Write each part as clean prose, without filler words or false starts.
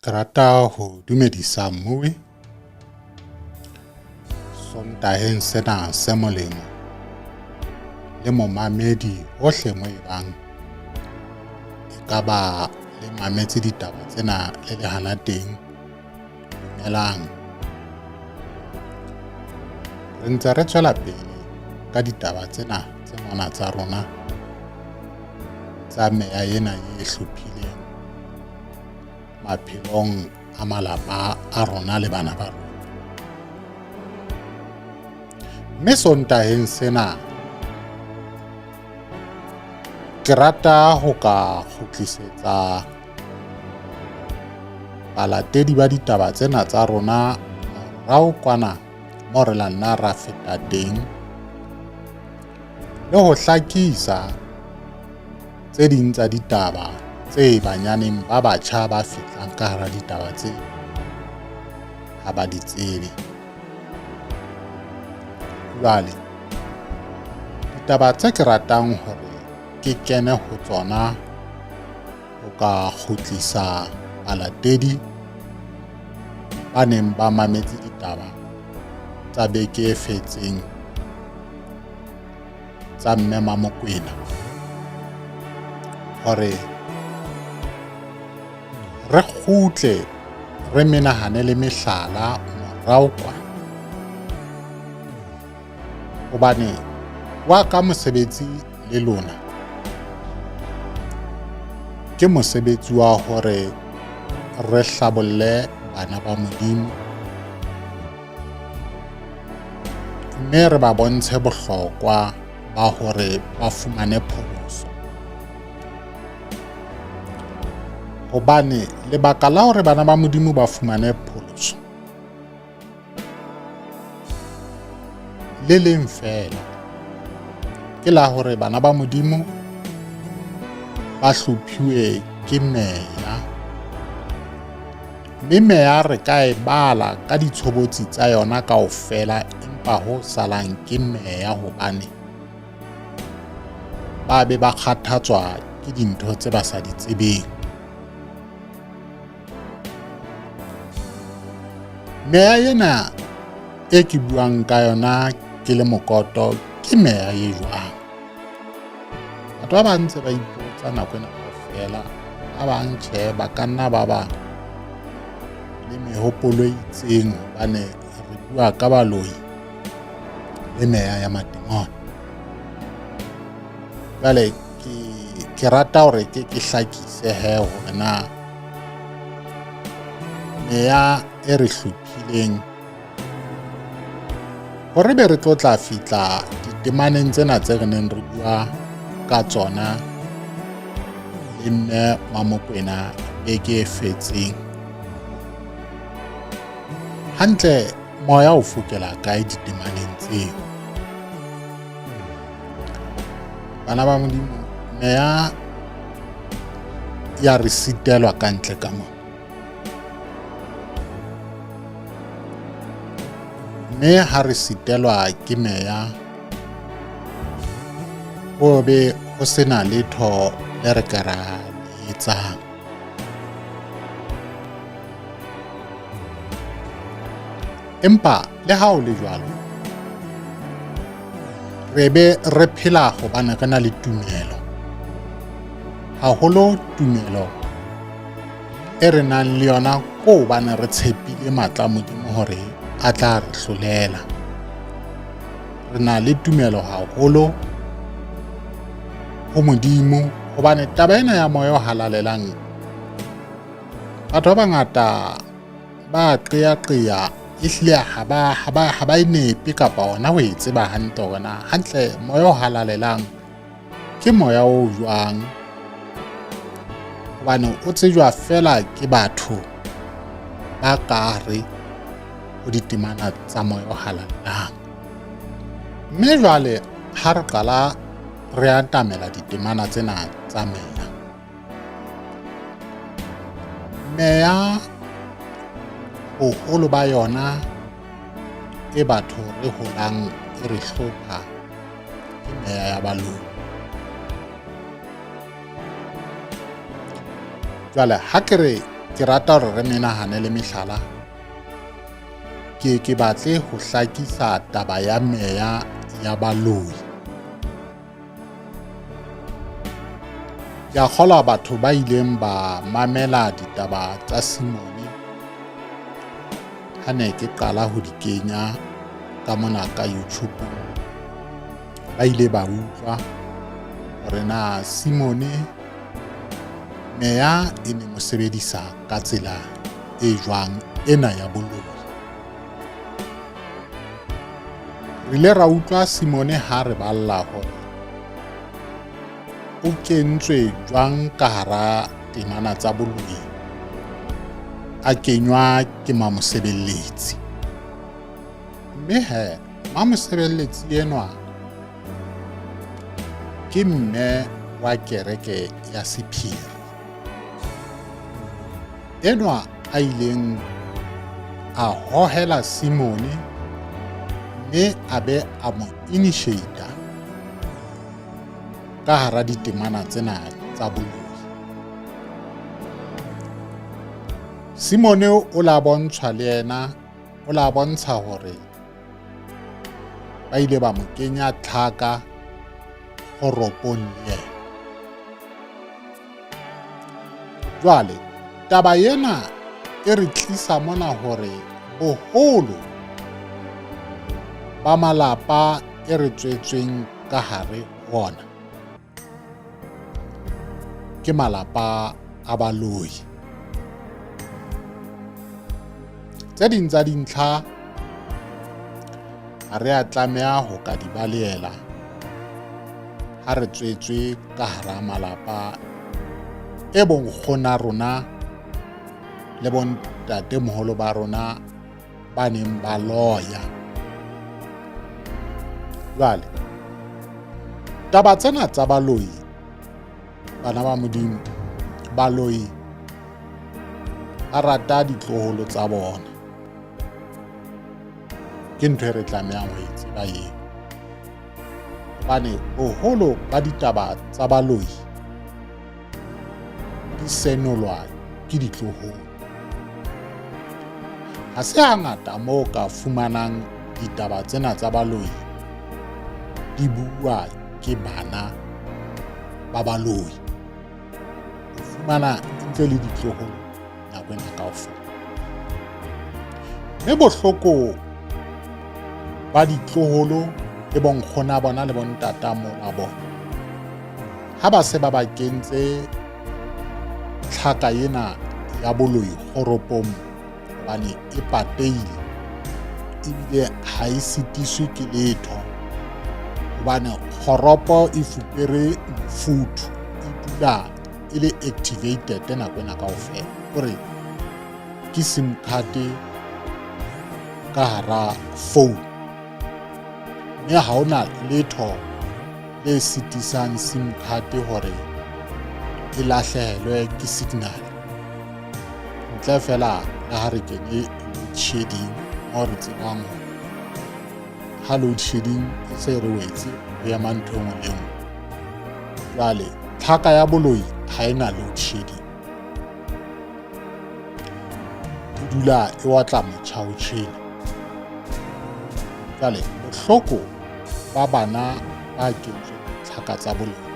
Ke rata ho dumedisa mmuwi Sontaheng sena se molemo le momamedi hohle mo e bang e ka ba le mametse ditaba tsena le le hana teng. Dumelang. Re ntse re tswela pele ka ditaba tsena tse mona tsa rona tsa meya ena e hlophileng maphelong a malapa a rona le bana ba rona. Mme Sontaheng sena ke rata ho ka kgutlisetsa balatedi ba ditaba tsena tsa rona morao kwana mo re la nna ra feta teng le ho hlakisa tse ding tsa ditaba tse banyaneng ba batjha ba fihlang ka hara ditaba tse ha ba di tsebe. Jwale ditaba tse ke ratang hore ke kene ho tsona ho ka kgutlisa balatedi ba neng ba mametse ditaba tsa beke e fetseng tsa Mme Mamokwena hore re kgutle re menahane le mehlala morao kwana, hobane wa ka mosebetsi le lona ke mosebetsi wa hore re hlabolle bana ba Modimo mme re ba bontshe bohlokwa ba hore ba fumane pholoso. Hobane lebaka la hore bana ba Modimo ba fumane pholoso le leng feela ke la hore bana ba Modimo ba hlophiwe ke meya Mme meya re ka e bala ka ditshobotsi tsa yona kaofela, empa ho salang ke meya hobane ba be ba kgathatswa ke dintho tse ba sa di tsebeng. Meya ena e ke buang ka yona ke le mokoto ke meya e jwang? Batho ba bang ntse ba ipotsa nako ena kaofela, ba bang tjhe ba ka nna ba ba le mehopolo e itseng hobane re bua ka baloi le meya ya matimone. Jwale ke rata hore ke ke hlakise he hore na meya e re hlophileng Hore be re tlo tla fihla ditemaneng tsena tse re neng re bua ka tsona le mme Mamokwena beke e fetseng. Hantle moya o fokela kae ditemaneng tseo? Bana ba Modimo, meya ya re sitelwa ka ntle ka mona. Mme ha re sitelwa ke meya, ho be ho sena letho le re ka ra le etsang. Empa le ha ho le jwalo, re be re phela hobane re na le tumelo. Haholo tumelo e re nang le yona ko hobane re tshepile matla a Modimo hore a tla re hlolela. Re na le tumelo haholo ho Modimo hobane taba ena ya moya o halalelang batho ba bangata ba qeaqea ehlile ha ba e nepe kapa ona ho e tseba hantle hore na hantle moya o halalelang ke moya o jwang hobane o tsejwa fela ke batho ba kare ho ditemana tsa moya o halalelang. Mme jwale ha re qala re atamela ditemana tsena tsa meya, meya boholo ba yona e batho re holang e re hlopha ke meya ya baloi. Jwale ha ke re Ke rata hore re menahane le mehlala. Ke ke batle ho hlakisa taba ya meya ya baloi. Ke a kgolwa batho ba ileng ba mamela ditaba tsa Simone ha ne ke qala ho di kenya ka mona ka YouTube ba ile ba utlwa hore na Simone meya e ne mo sebedisa ka tsela e jwang ena ya boloi. Re ile ra utlwa Simone ha re balla hore o kentswe jwang ka hara temana tsa boloi a kenywa ke mamosebelletsi. Mme he mamosebelletsi enwa ke mme wa kereke ya sephiri enwa a ileng a hohela Simone mme a be a mo initiata ka hara ditemana tsena tsa boloi. Simone o la bontshwa le yena o la bontsha hore ba ile ba mo kenya tlhaka kgoropong le yena. Jwale taba ena e re tlisa mona hore boholo ba malapa e re tswetsweng ka hare ho ona ke malapa a baloi. Tse ding tsa dintlha ha re a tlameha ho ka di baleela ha re tswetswe ka hara malapa e bonkgona rona le bontatemoholo ba rona ba neng ba loya. Jwale taba tsena tsa baloi, bana ba Modimo, baloi ba rata ditloholo tsa bona. Ke ntho e re tlamehang ho e tseba eo, hobane boholo ba ditaba tsa baloi di senolwa ke ditloholo. Ha se hangata moo ka fumanang ditaba tsena tsa baloi di bua ke bana ba baloi. O fumana ntse le ditloholo nako ena kaofela. Mme bohloko ba ditloholo le bonkgona bona le bontatamola bona ha ba se ba ba kentse tlhaka ena ya boloi kgoropong hobane e pateile ebile ha e sitiswe ke letho hobane kgoropo e fupere mofuthu e dula e le activated nako ena kaofela kore ke sim card ka hara phone mme ha ona letho le sitisang sim card hore e lahlehelwe ke signal ntle fela le ha re kene load shedding mo re tsebang hore ha load shedding e se re wetse ho ema ntho e nngwe le nngwe. Jwale tlhaka ya boloi ha e na load shedding, e dula e otla motjha o tjhele. Jwale bohloko ba bana ba kentsweng tlhaka tsa boloi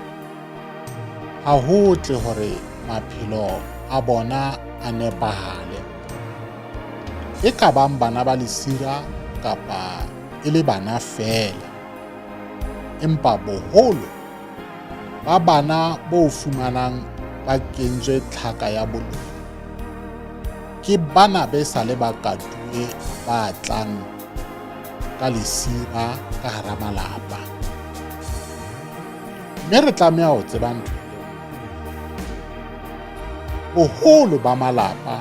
ha ho tle hore maphelo a bona a nepahale, e ka bang bana ba lesira kapa e le bana feela, empa boholo ba bana bo fumanang ba kentswe tlhaka ya boloi ke bana be sa le ba katuwe ba tlang ka lesira ka hara malapa. Mme re tlameha ho tseba ntho boholo ba malapa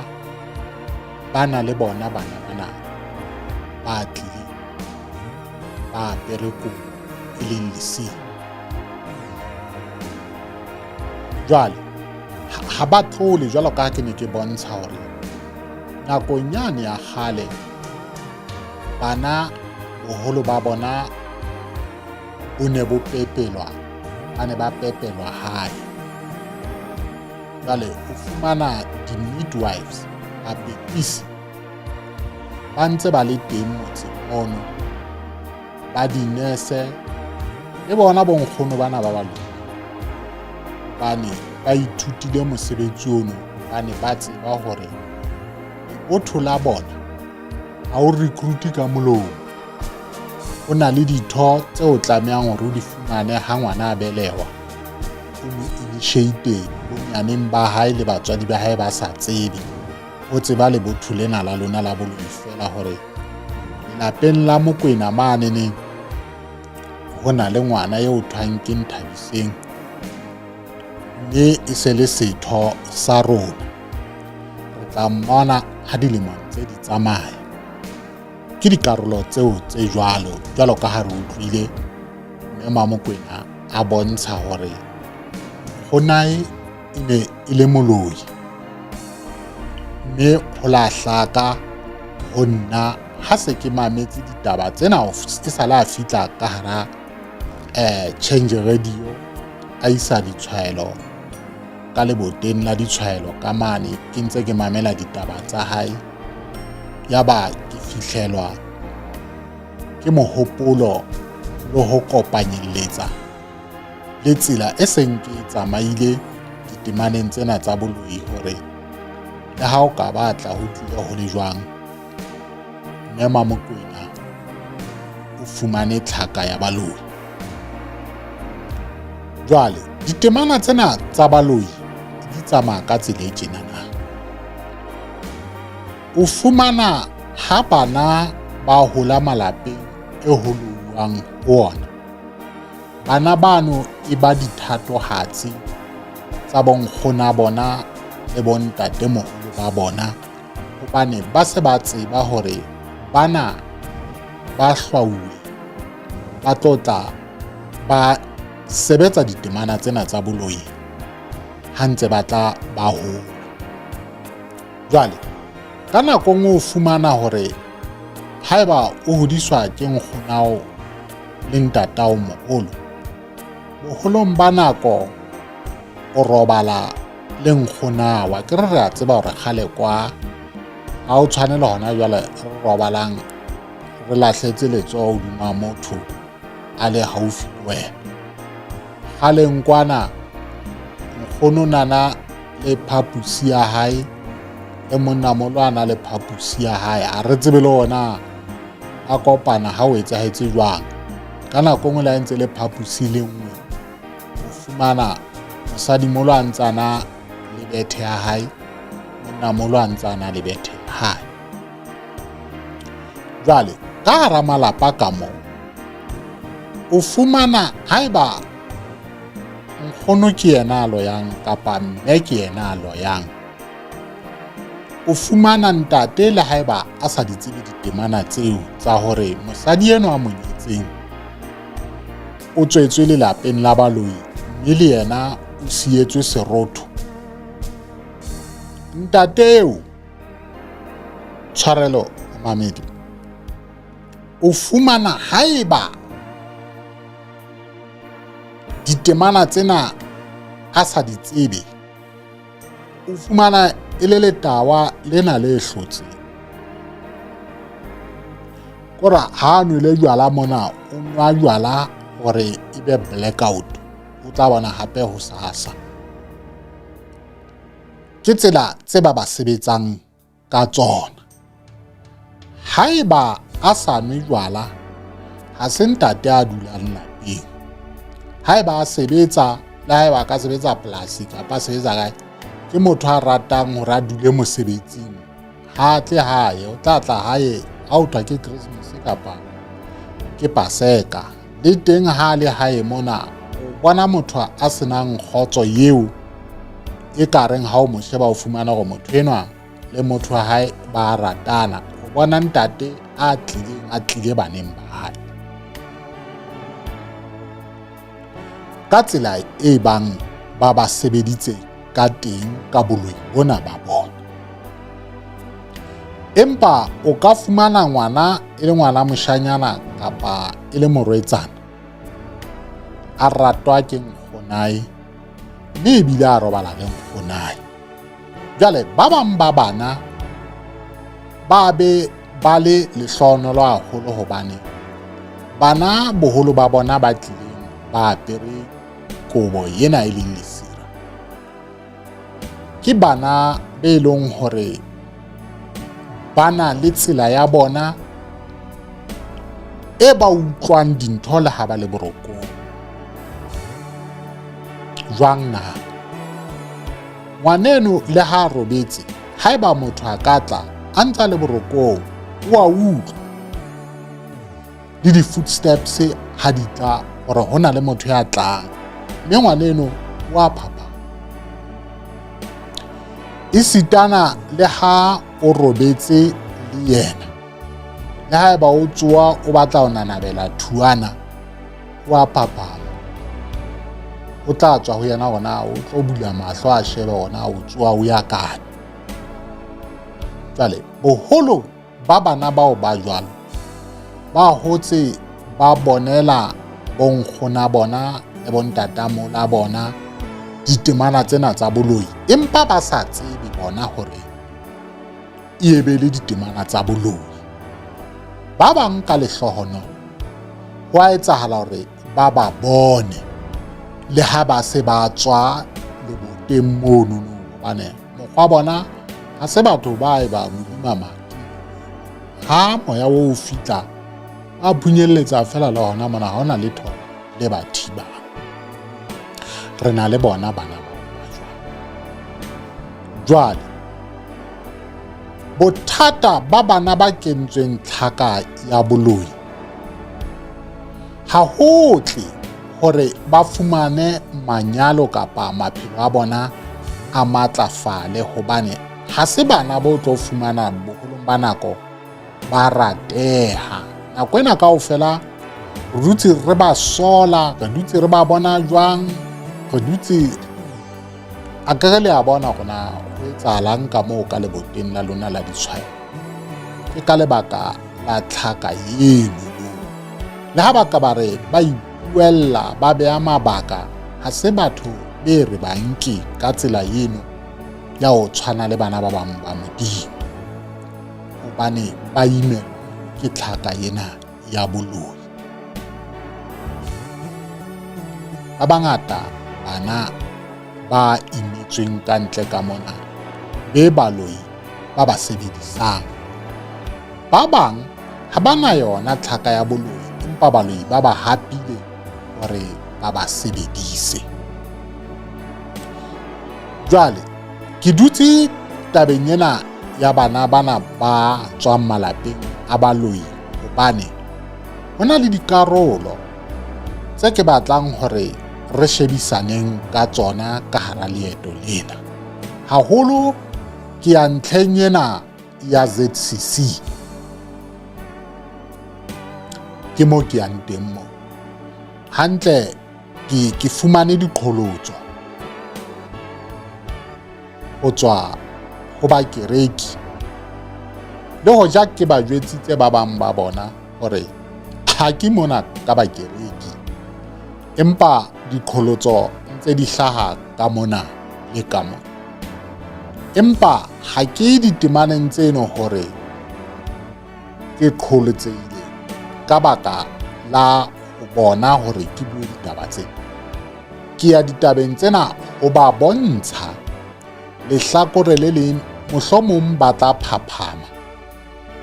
ba na le bona bana bana ba tlileng ba apere kobo e leng lesira. Jwale ha ba tlole jwalo ka ha ke ne ke bontsha hore nakong yane ya kgale bana boholo ba bona bo ne bo pepelwa, ba ne ba pepelwa hae. Jwale o fumana di-midwives, bapepisi ba ntse ba le teng motseng ono, ba dinese le bona bonkgono bana ba baloi, hobane ba ithutile mosebetsi ono, ba ne ba tseba hore lebotho la bona ha o recruit ka molomo. O na le ditho tse o tlamehang hore o di fumane ha ngwana a belehwa, o mo initiate bonyaneng ba hae le batswadi ba hae ba sa tsebe. O tseba lebotho lena la lona la boloi fela hore lelapeng la Mokwena maneneng ho na le ngwana eo thwang ke Nthabiseng, mme e se le setho sa rona. Re tla mmona ha dilemo tse di tsamaya. Ke dikarolo tseo tse jwalo, jwalo ka ha re utlwile mme Mamokwena a bontsha hore nkgonae e ne e le moloi, mme ho la hlaka ho nna ha se ke mametse ditaba tsena e sale a fihla ka hara Change Radio, a isa ditshwaelo ka leboteng la ditshwaelo ka mane, ke ntse ke mamela ditaba tsa hae, yaba ke fihlelwa ke mohopolo le ho kopanyelletsa le tsela e seng ke e tsamaile ditemaneng tsena tsa boloi, hore le ha o ka batla ho tlile ho le jwang, mme Mamokwena o fumane tlhaka ya baloi. Jwale ditemana tsena tsa baloi di tsamaya ka tsela e tjena na. O fumana ha bana ba hola malapeng e ho louwang ho ona, bana bano e ba dithatohatsi tsa bonkgona bona le bontatemoholo ba bona, hobane ba se ba tseba hore bana ba hlwauwe ba tlo tla ba sebetsa ditemana tsena tsa boloi ha ntse ba tla ba hola. Jwale ka nako nngwe o fumana hore haeba o hodiswa ke nkgonao le ntatao moholo, boholong ba nako o robala le nkgonawa. Ke re re a tseba hore kgale kwa ha o tshwane le hona jwale re robalang re lahletse letsoho hodima motho a le haufi le wena. Kgaleng kwana nkgono nana le phaposi ya hae, le monnamolo a na le phaposi ya hae, a re tsebe le ona a kopana ha o etsahetse jwang. Ka nako nngwe le ha ntse le phaposi le nngwe, o fumana mosadimolo a ntse a na le bethe ya hae, monnamolo a ntse a na le bethe ya hae. Jwale ka hara malapa ka moo o fumana haeba nkgono ke yena a loyang kapa mme ke yena a loyang, o fumana ntate le haeba a sa di tsebe ditemana tseo tsa hore mosadi eno a mo nyetseng o tswetswe lelapeng la baloi mme le yena o sietswe serotho. Ntate eo, tshwarelo mamedi, o fumana haeba ditemana tsena a sa di tsebe, o fumana e le letawa lena le hlotseng. Kora ha a nwele jwala mona, o nwa jwala hore e be blackout, o tla bona hape ho sasa. Ke tsela tse ba ba sebetsang ka tsona. Haeba a sa nwe jwala, ha se ntate a dulang lapeng. Haeba a sebetsa, le haeba a ka sebetsa polasi kapa a sebetsa kae, ke motho a ratang hore a dule mosebetsing. Ha a tle hae, o tla tla hae ha o thwa ke Christmas kapa ke Paseka. Le teng ha le hae mona, o bona motho a senang kgotso eo e ka reng ha o mo sheba o fumana hore motho enwa le motho wa hae ba ratana. O bona ntate a tlileng a tlile baneng ba hae ka tsela e bang ba ba sebeditse ka teng ka boloi bona ba bona. Empa o ka fumana ngwana e le ngwana moshanyana kapa e le morwetsana a ratwa ke nkgonae, Mme ebile a robala le nkgonae. Jwale ba bang ba bana ba be ba le lehlohonolo haholo hobane bana boholo ba bona ba tlileng ba apere kobo ena e leng lesira ke bana be leng hore ba na le tsela ya bona e ba utlwang dintho le ha ba le borokong. Jwang na? Ngwaneno le ha a robetse, haeba motho a ka tla a ntse a le borokong, o a utlwa le di-footsteps ha di tla gore go na le motho ya tlang, mme ngwaneno o a phapha. Esitana le ha o robetse le yena, le haeba o tsoa o batla ho nanabela thuana, o a phaphama, o tla tswa ho yena gona, o tlo bula mahlo a shebe gona o tsoa o ya kae. Jwale boholo ba bana bao ba jwalo ba hotse ba bonela bonkgona bona le bontatamola bona ditemana tsena tsa boloi, empa ba sa tsebe bona hore e be le ditemana tsa boloi. Ba bang ka lehlohonolo ho a etsahala hore ba ba bone le ha ba se ba tswa leboteng monono, hobane mokgwa bona ha se batho ba e ba modima mati. Ha moya o fitla ba phunyelletsa fela le hona mona, ha hona letho le ba thibang. Re na le bona bana bao ba jwalo. Jwale bothata ba bana ba kentsweng tlhaka ya boloi ha ho tle hore ba fumane manyalo kapa maphelo a bona a matlafale, hobane ha se bana bo tlo fumana boholong ba nako ba rateha. Nako ena kaofela re dutse re ba sola, re dutse re ba bona jwang, re dutse a kere le a bona gona ho etsahalang ka moo ka leboteng la lona la ditshwaelo. Ke ka lebaka la tlhaka eno. Le ha ba ka ba re ba ipuella, ba beha mabaka, ha se batho be re ba nke ka tsela eno ya ho tshwana le bana ba bang ba Modimo, hobane ba imelwa ke tlhaka ena ya boloi. Ba bangata bana ba imetsweng ka ntle ka mona be baloi ba ba sebedisang. Ba bang ha ba na yona tlhaka ya boloi, empa baloi ba ba hapile hore ba ba sebedise. Jwale ke dutse tabeng ena ya bana bana ba tswang malapeng a baloi, hobane ho na le dikarolo tse ke batlang hore re shebisaneng ka tsona ka hara leeto lena. Haholo ke ya ntlheng ena ya ZCC. Ke mo ke yang teng mo. Hantle ke fumane diqholotso ho tswa ho bakereki, le hoja ke ba jwetsitse ba bang ba bona hore ha ke mona ka bakereki, empa diqholotso ntse di hlaha ka mona le ka mona. Empa ha ke ditemaneng tseno hore ke qholotsehile ka baka la ho bona hore ke bue ditaba tsena. Ke ya ditabeng tsena ho ba bontsha lehlakore le leng, mohlomong ba tla phaphama,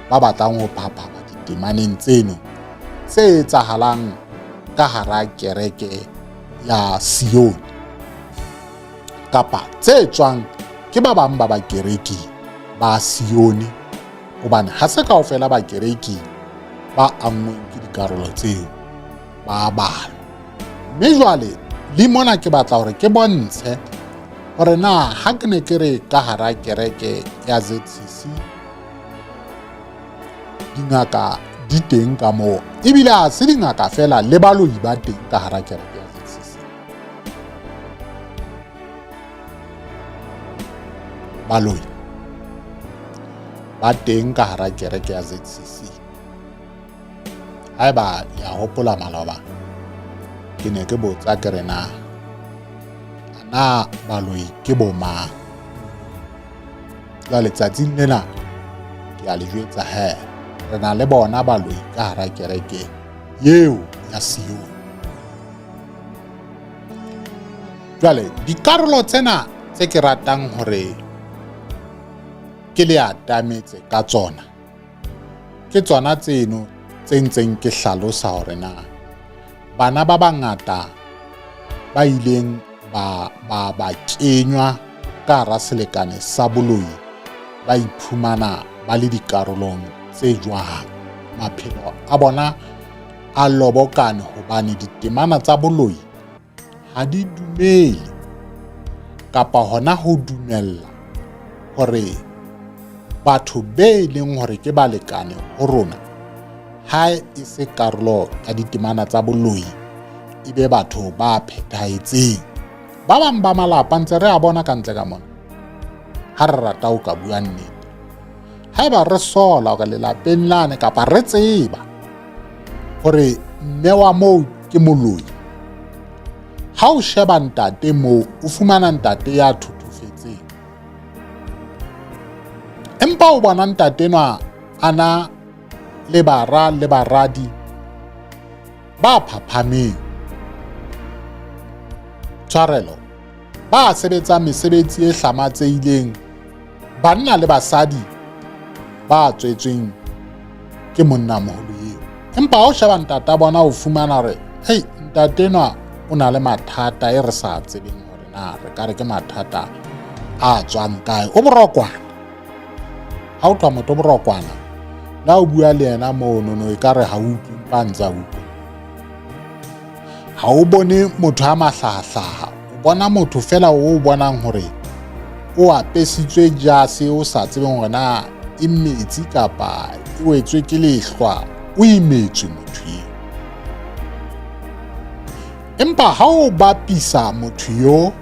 ba batlang ho phaphama ditemaneng tseno tse etsahalang ka hara kereke ya Sione, kapa tse tswang ke ba bang ba bakereki ba Sione, hobane ha se kaofela bakereki ba anngweng ke dikarolo tseo ba balwa. Mme jwale le mona ke batla hore ke bontshe hore na ha ke ne ke re ka hara kereke ya ZCC dingaka di teng ka moo, ebile ha se dingaka fela, le baloi ba teng ka hara kereke ya ZCC. Baloi ba teng ka hara kereke ya ZCC. Haeba ya hopola maloba ke ne ke botsa ke re na Na baloi ke bo mang? Jwale tsatsing lena ke a le jwetsa he, re na le bona baloi ka hara kereke eo ya Sione. Jwale dikarolo tsena tse ke ratang hore ke le atametse ka tsona ke tsona tseno tse ntseng ke hlalosa hore na bana ba bangata ba ileng ba ba ba kenywa ka hara selekane sa boloi ba iphumana ba le dikarolong tse jwang. Maphelo a bona a lobokane hobane ditemana tsa boloi ha di dumele kapa hona ho dumella hore batho be leng hore ke balekane ho rona ha e se karolo ya ditemana tsa boloi e be batho ba phethahetseng. Ba bang ba malapa ntse re a bona ka ntle ka mona, ha re rata o ka bua nnete, haeba re sola hore lelapeng lane kapa re tseba hore mme wa moo ke moloi, ha o sheba ntate moo o fumana ntate ya thothofetseng, empa o bona ntate enwa a na le bara le baradi ba phaphameng, tshwarelo, ba sebetsang mesebetsi e hlamatsehileng, banna le basadi ba tswetsweng ke monnamoholo eo. Empa ha o sheba ntata bona o fumana hore hei, ntate enwa o na le mathata e re sa tsebeng hore na re ka re ke mathata a tswang kae. O borokwana. Ha o tloha motho borokwana, la o bua le yena mono no e ka re ha utlwe, empa a ntse a utlwa. Ha o bone motho a mahlahahlaha, o bona motho fela o bonang hore o apesitswe jase o sa tsebeng hore na e metsi kapa e wetswe ke lehlwa, o imetswe motho eo. Empa ha o bapisa motho yo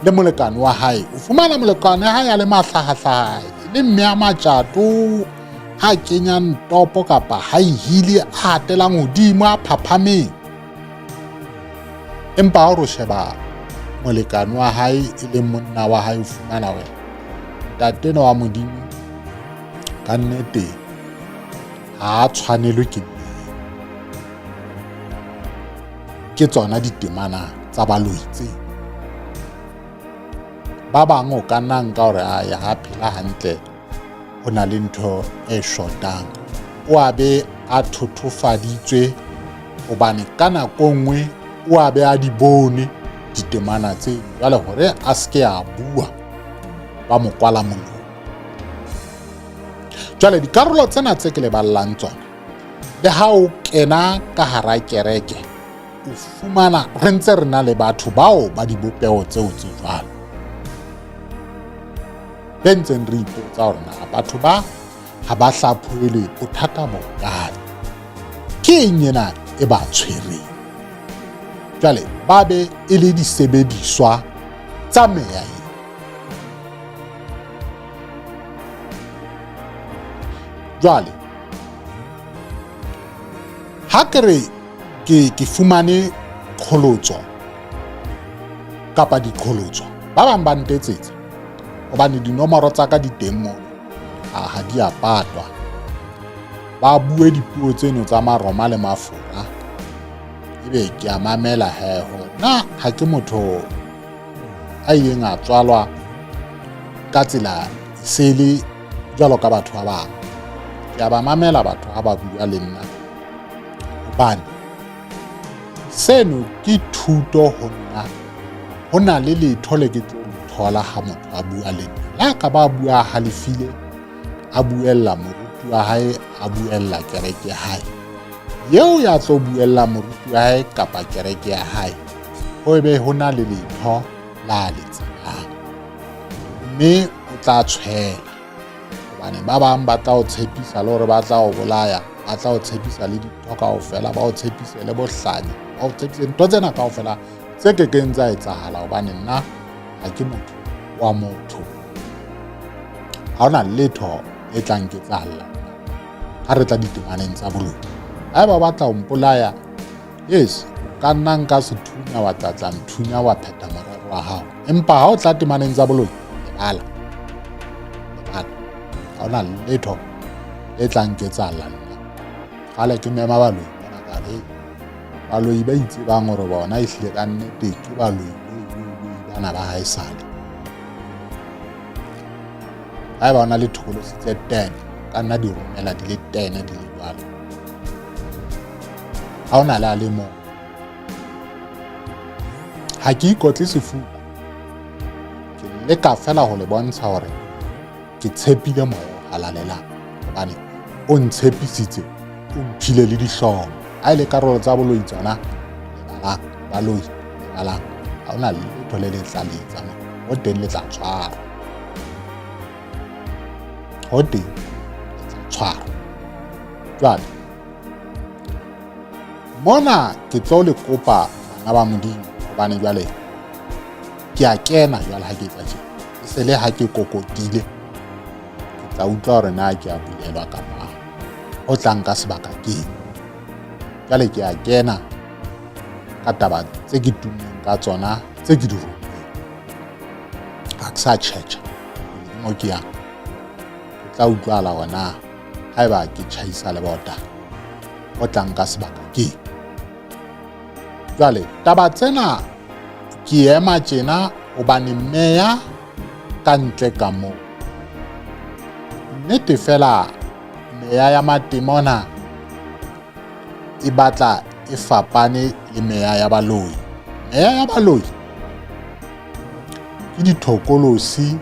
le molekane wa hae, o fumana molekane wa hae a le mahlahahlaha, e le mme a matjato, a kenyang topo kapa high heel, a hatelang hodimo, a phaphameng. Empa ha o re sheba molekane wa hae e leng monna wa hae, o fumana hore ntate enwa wa Modimo ka nnete ha a tshwanelwe ke mme. Ke tsona ditemana tsa baloi tse. Ba bang o ka nna nka hore a ya ha phela hantle, ho na le ntho e shotang, o a be a thothofaditswe hobane ka nako nngwe o a be a di bone ditemana tse jwale, hore a se ke a bua ba mo kwala molomo. Jwale dikarolo tsena tse ke le ballang tsona, le ha o kena ka hara kereke o fumana re ntse re na le batho bao ba dibopeho tseo tse jwalo, be ntseng re ipotsa hore na batho ba ha ba hlaphohelwe, bothata bo kae, ke eng ena e ba tshwereng? Jwale ba be e le disebediswa tsa meya e. Jwale ha ke re ke fumane qholotso kapa diqholotso, ba bang ba ntetsetsa hobane dinomoro tsa ka di teng mono, ha di a patwa. Ba bue dipuo tseno tsa Maroma le Mafora, ebe ke a mamela he hore na ha ke motho a ileng a tswalwa ka tsela sele jwalo ka batho ba bang. Ke a ba mamela batho ha ba bua le nna, hobane seno ke thuto ho nna. Ho na le letho le ke tlo le thola ha motho a bua le nna. Le ha ka ba bua a halefile, a buella moruti wa hae, a buella kereke ya hae, eo ya tlo buella moruti wa hae kapa kereke ya hae, ho be ho na le letho la le tsebang, mme o tla tshwela. Hobane ba bang ba tla o tshepisa le hore ba tla o bolaya, ba tla o tshepisa le dintho kaofela, ba o tshepise le bohlanya, ba o tshepise ntho tsena kaofela tse ke keng tsa etsahala, hobane nna ha ke motho wa motho. Ha hona letho e tlang ke tsahalla ha re tla ditemaneng tsa boloi. Haeba ba batla ho mpolaya, yes, Ka nna nka sethunya wa tlatla nthunya wa phetha morero wa hao. Empa ha o tla temaneng tsa boloi, lebala. Lebala. Ha ona letho le tla nketsahalla nna. Kgale ke mema baloi mona ka re baloi ba itsebang hore bona ehlile ka nnete ke baloi bana ba haesale. Haeba o na le thokolosi tse 10, ka nna di romela di le 10 di le jwalo. Ha o na le a le mong. Ha ke ikotle sefuba. Ke leka fela ho le bontsha hore ke tshepile moya o halalelang hobane o ntshepisitse, o mphile le dihlomo. Ha e le karolo tsa boloi tsona, lebalang, baloi, lebalang. Ha hona letho le le tla le etsa mo. Ho teng le tla tshwarwa. Ho teng le tla tshwarwa. Jwale, mona ke tlo le kopa bana ba Modimo hobane jwale ke a kena jwale ha ke etsa tje. E se le ha ke kokotile, ke tla utlwa hore na ke a bulelwa kapa ho tla nka sebaka ke eng. Jwale ke a kena ka taba tse ke tummeng ka tsona tse ke di rutileng. Ha ke sa tjhetjha mo ke yang, ke tla utlwahala hore na haeba ke tjhaisa lebota ho tla nka sebaka ke eng. Jwale taba tsena ke ema tjena hobane meya ka ntle ka moo. Nnete fela meya ya matemona e batla e fapane le meya ya baloi. Meya ya baloi ke dithokolosi,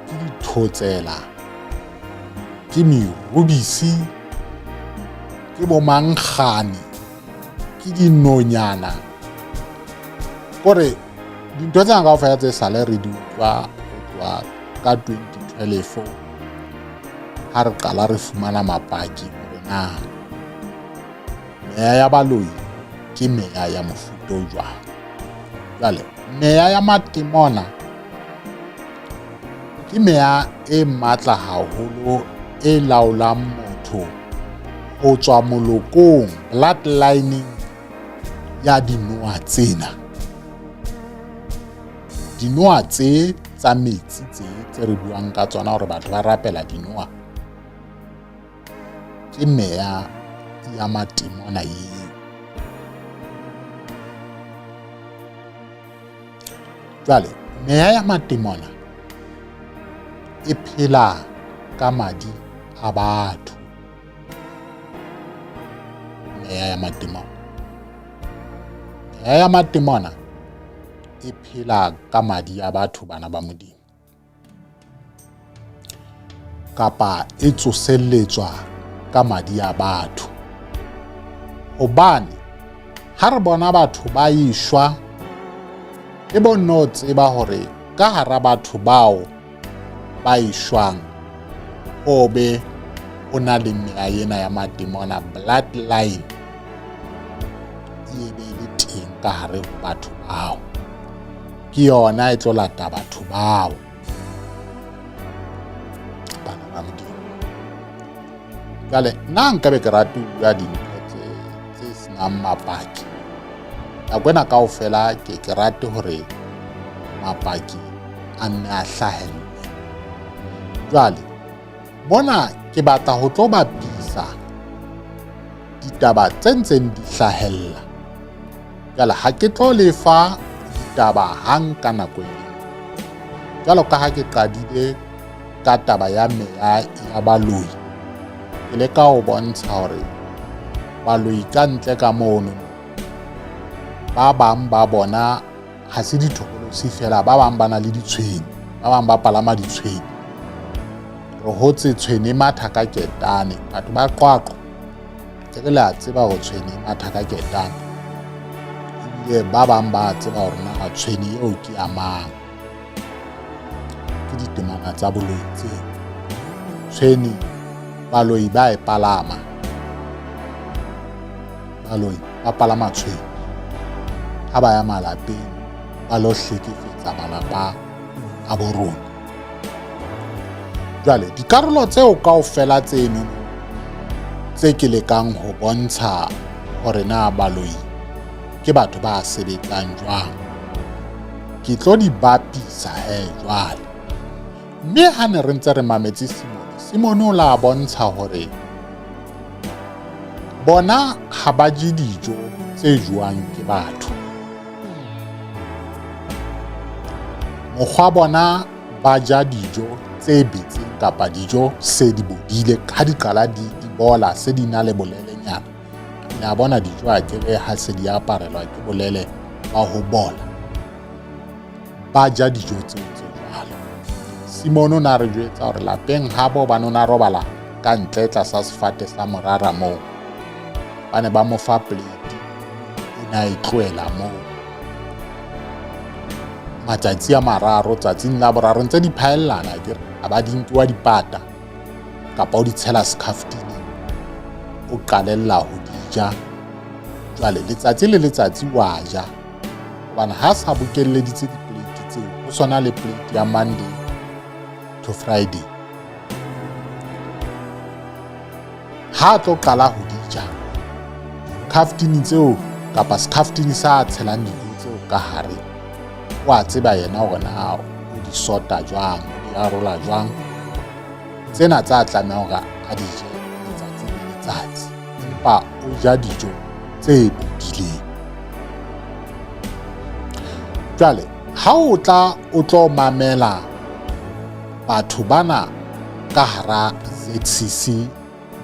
ke dithotsela, ke merubisi, ke bomankgane, ke dinonyana. Kore dintho tsena kaofela tse sale re di utlwa ho tloha ka 2012 ha re qala re fumana mapaki hore na meya ya baloi ke meya ya mofuta o jwang. Jwale meya ya matemona ke meya e matla haholo e laolang motho ho tswa molokong, bloodlining ya dinoha tsena. Dinoha tse tsa metsi tse tse re buang ka tsona hore batho ba rapela dinoha ke meya ya matemona eo. Jwale meya ya matemona e phela ka madi a batho. Meya ya matemona. Meya ya matemona e phela ka madi a batho bana ba Modimo. Kapa e tsoselletswa ka madi a batho. Hobane ha re bona batho ba eshwa, e bo nno tseba hore ka hara batho bao ba eshwang ho be ho na le meya ena ya matemona, bloodline e be le teng ka hare ho batho bao. Ke yona e tlo lata batho bao. Bana ba Modimo. Jwale nna nkabe ke rate ho bua dintho tse senang mapaki. Nako ena kaofela ke ke rate hore mapaki a nne a hlahelle. Jwale mona ke batla ho tlo bapisa ditaba tse ntseng di hlahella. Jwale ha ke tlo lefa ditaba hang ka nako e leng. Jwalo ka ha ke qadile ka taba ya meya ya baloi, ke leka ho bontsha hore baloi ka ntle ka mono ba bang ba bona ha se dithokolosi fela, ba bang ba na le ditshwene, ba bang ba palama ditshwene. Re hotse tshwene e matha ka ketane, batho ba Qwaqwa ke re le a tseba hore tshwene e matha ka ketane, ebile ba bang ba tseba hore na tshwene eo ke ya mang. Ke ditemana tsa boloi tseo. Tshwene baloi ba e palama, baloi ba palama tshwene ha ba ya malapeng ba lo hlekefetsa malapa a bo rona. Jwale dikarolo tseo kaofela tseno tse ke lekang ho bontsha hore na baloi ke batho ba sebetsang jwang. Ke tlo di bapisa he jwale. Mme ha ne re ntse re mametse Simone, Simone o la bontsha hore bona ha ba je dijo tse jewang ke batho. Mokgwa bona ba ja dijo tse betseng kapa dijo se di bodile ha di qala di bola se di na le bolelenyana. Le a bona dijo a kere ha se di aparelwa ke bolele ba ho bola. Ba ja dijo tseo tse jwalo. Simone o ne a re jwetsa hore lapeng habo hobane o ne a robala ka ntle tlasa sefate sa morara moo. Ba ne ba mo fa plate, o ne a e tlohela moo. Matsatsi a mararo, tsatsing la boraro ntse di phaellana akere, a ba di nkiwa dipata kapa o di tshela sekhaftining, o qalella ho di ja. Jwale letsatsi le letsatsi wa ja. Hobane ha sa bokelleditse diplate tseo, ho sona le plate ya Monday to Friday. Ha a tlo qala ho di ja, khaftini tseo kapa sekhaftini sa tshelang dijo tseo ka hare, o a tseba yena hore na o di sota jwang, o di arola jwang. Tsena tsa tlameha hore a di je letsatsi le letsatsi, empa o ja dijo tse bodileng. Jwale ha o tla o tlo mamela batho bana ka hara ZCC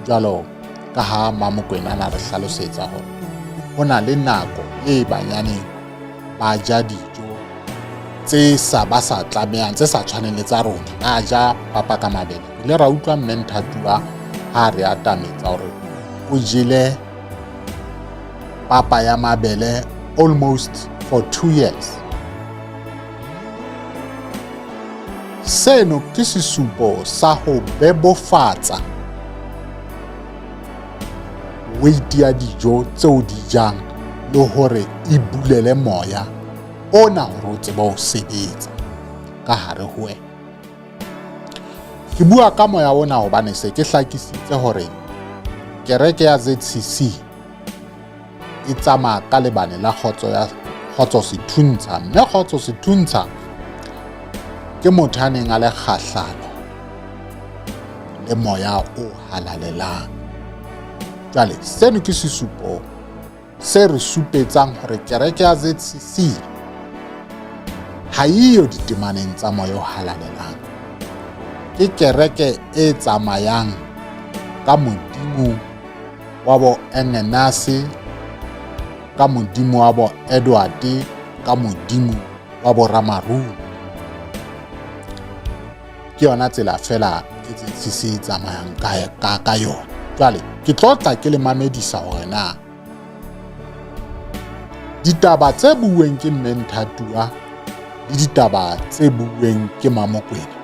jwalo ka ha Mamokwena na re hlalosetsa hore ho na le nako e banyaneng ba ja dijo tse sa ba sa tlamehang tse sa tshwaneng le tsa rona, ba ja papa ka mabele. Re ile ra utlwa mme Nthatua ha re atametsa hore o jele papa ya mabele almost for 2 years. Seno ke sesupo sa ho bebofatsa weight ya dijo tseo di jang le hore e bulele moya ona hore o tsebe ho sebetsa ka hare ho wena. Ke bua ka moya ona hobane se ke hlakisitse hore kereke ya ZCC e tsamaya ka lebane la kgotso ya Kgotso Sethuntsha, mme Kgotso Sethuntsha ke motho a neng a le kgahlano le moya o halalelang. Jwale seno ke sesupo se re supetsang hore kereke ya ZCC ha eyo ditemaneng tsa moya o halalelang. Ke kereke e tsamayang ka Modimo wa bo Engenase, ka Modimo wa bo Edward, ka Modimo wa bo Ramarumo. Ke yona tsela fela e ZCC e tsamayang ka yona. Jwale ke tlo tla ke le mamedisa hore na ditaba tse buuweng ke mme Nthatua le ditaba tse buuweng ke Mamokwena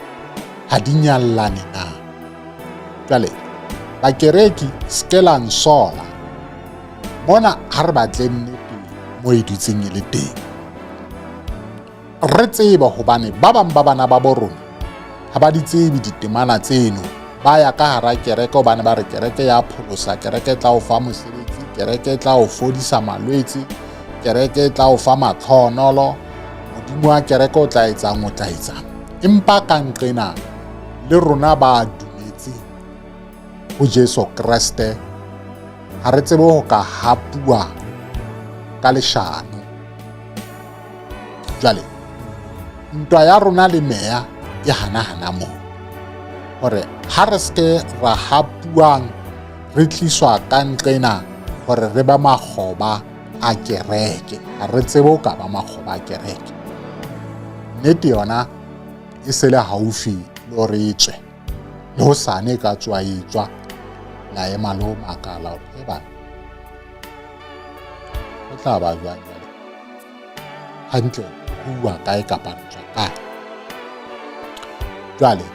ha di nyallane na. Jwale bakereki se la nsola mona, ha re batle nnete mo e dutseng e le teng. Re tseba hobane ba bang ba bana ba bo rona ha ba di tsebe ditemana tseno, ba ya ka hara kereke hobane ba re kereke ya pholosa, kereke e tla o fa mosebetsi, kereke e tla o fodisa malwetse, kereke e tla o fa matlhonolo, modimo wa kereke o tla etsang, o tla etsang. Empa ka nqena le rona ba dumetseng ho Jesu Kreste ha re tsebe ho ka hapuwa ka leshano. Jwale ntwa ya rona le meya e hana-hana moo, hore ha re seke ra hapuwang re tliswa ka nqena hore re ba makgoba a kereke. Ha re tsebe ho ka ba makgoba a kereke. Nnete yona e se le haufi le hore e tswe, le hosane e ka tswa e tswa, la ema le ho makala hore e bana ho tla ba jwang jwale, hantle ho uwa kae kapa re tswa kae. Jwale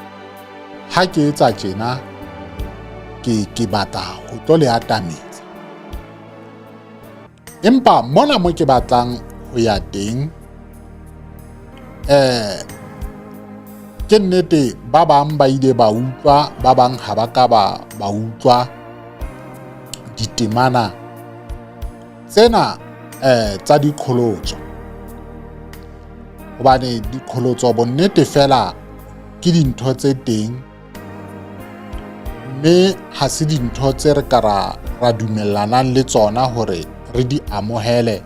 ha ke etsa tjena ke batla ho tlo le atametsa, empa mona mo ke batlang ho ya teng ke nnete ba bang ba ile ba utlwa, ba bang ha ba ka ba utlwa ditemana tsena. Tsa diqholotso, hobane diqholotso bonnete fela ke dintho tse teng, mme ha se dintho tse re ka ra dumellanang le tsona hore re di amohele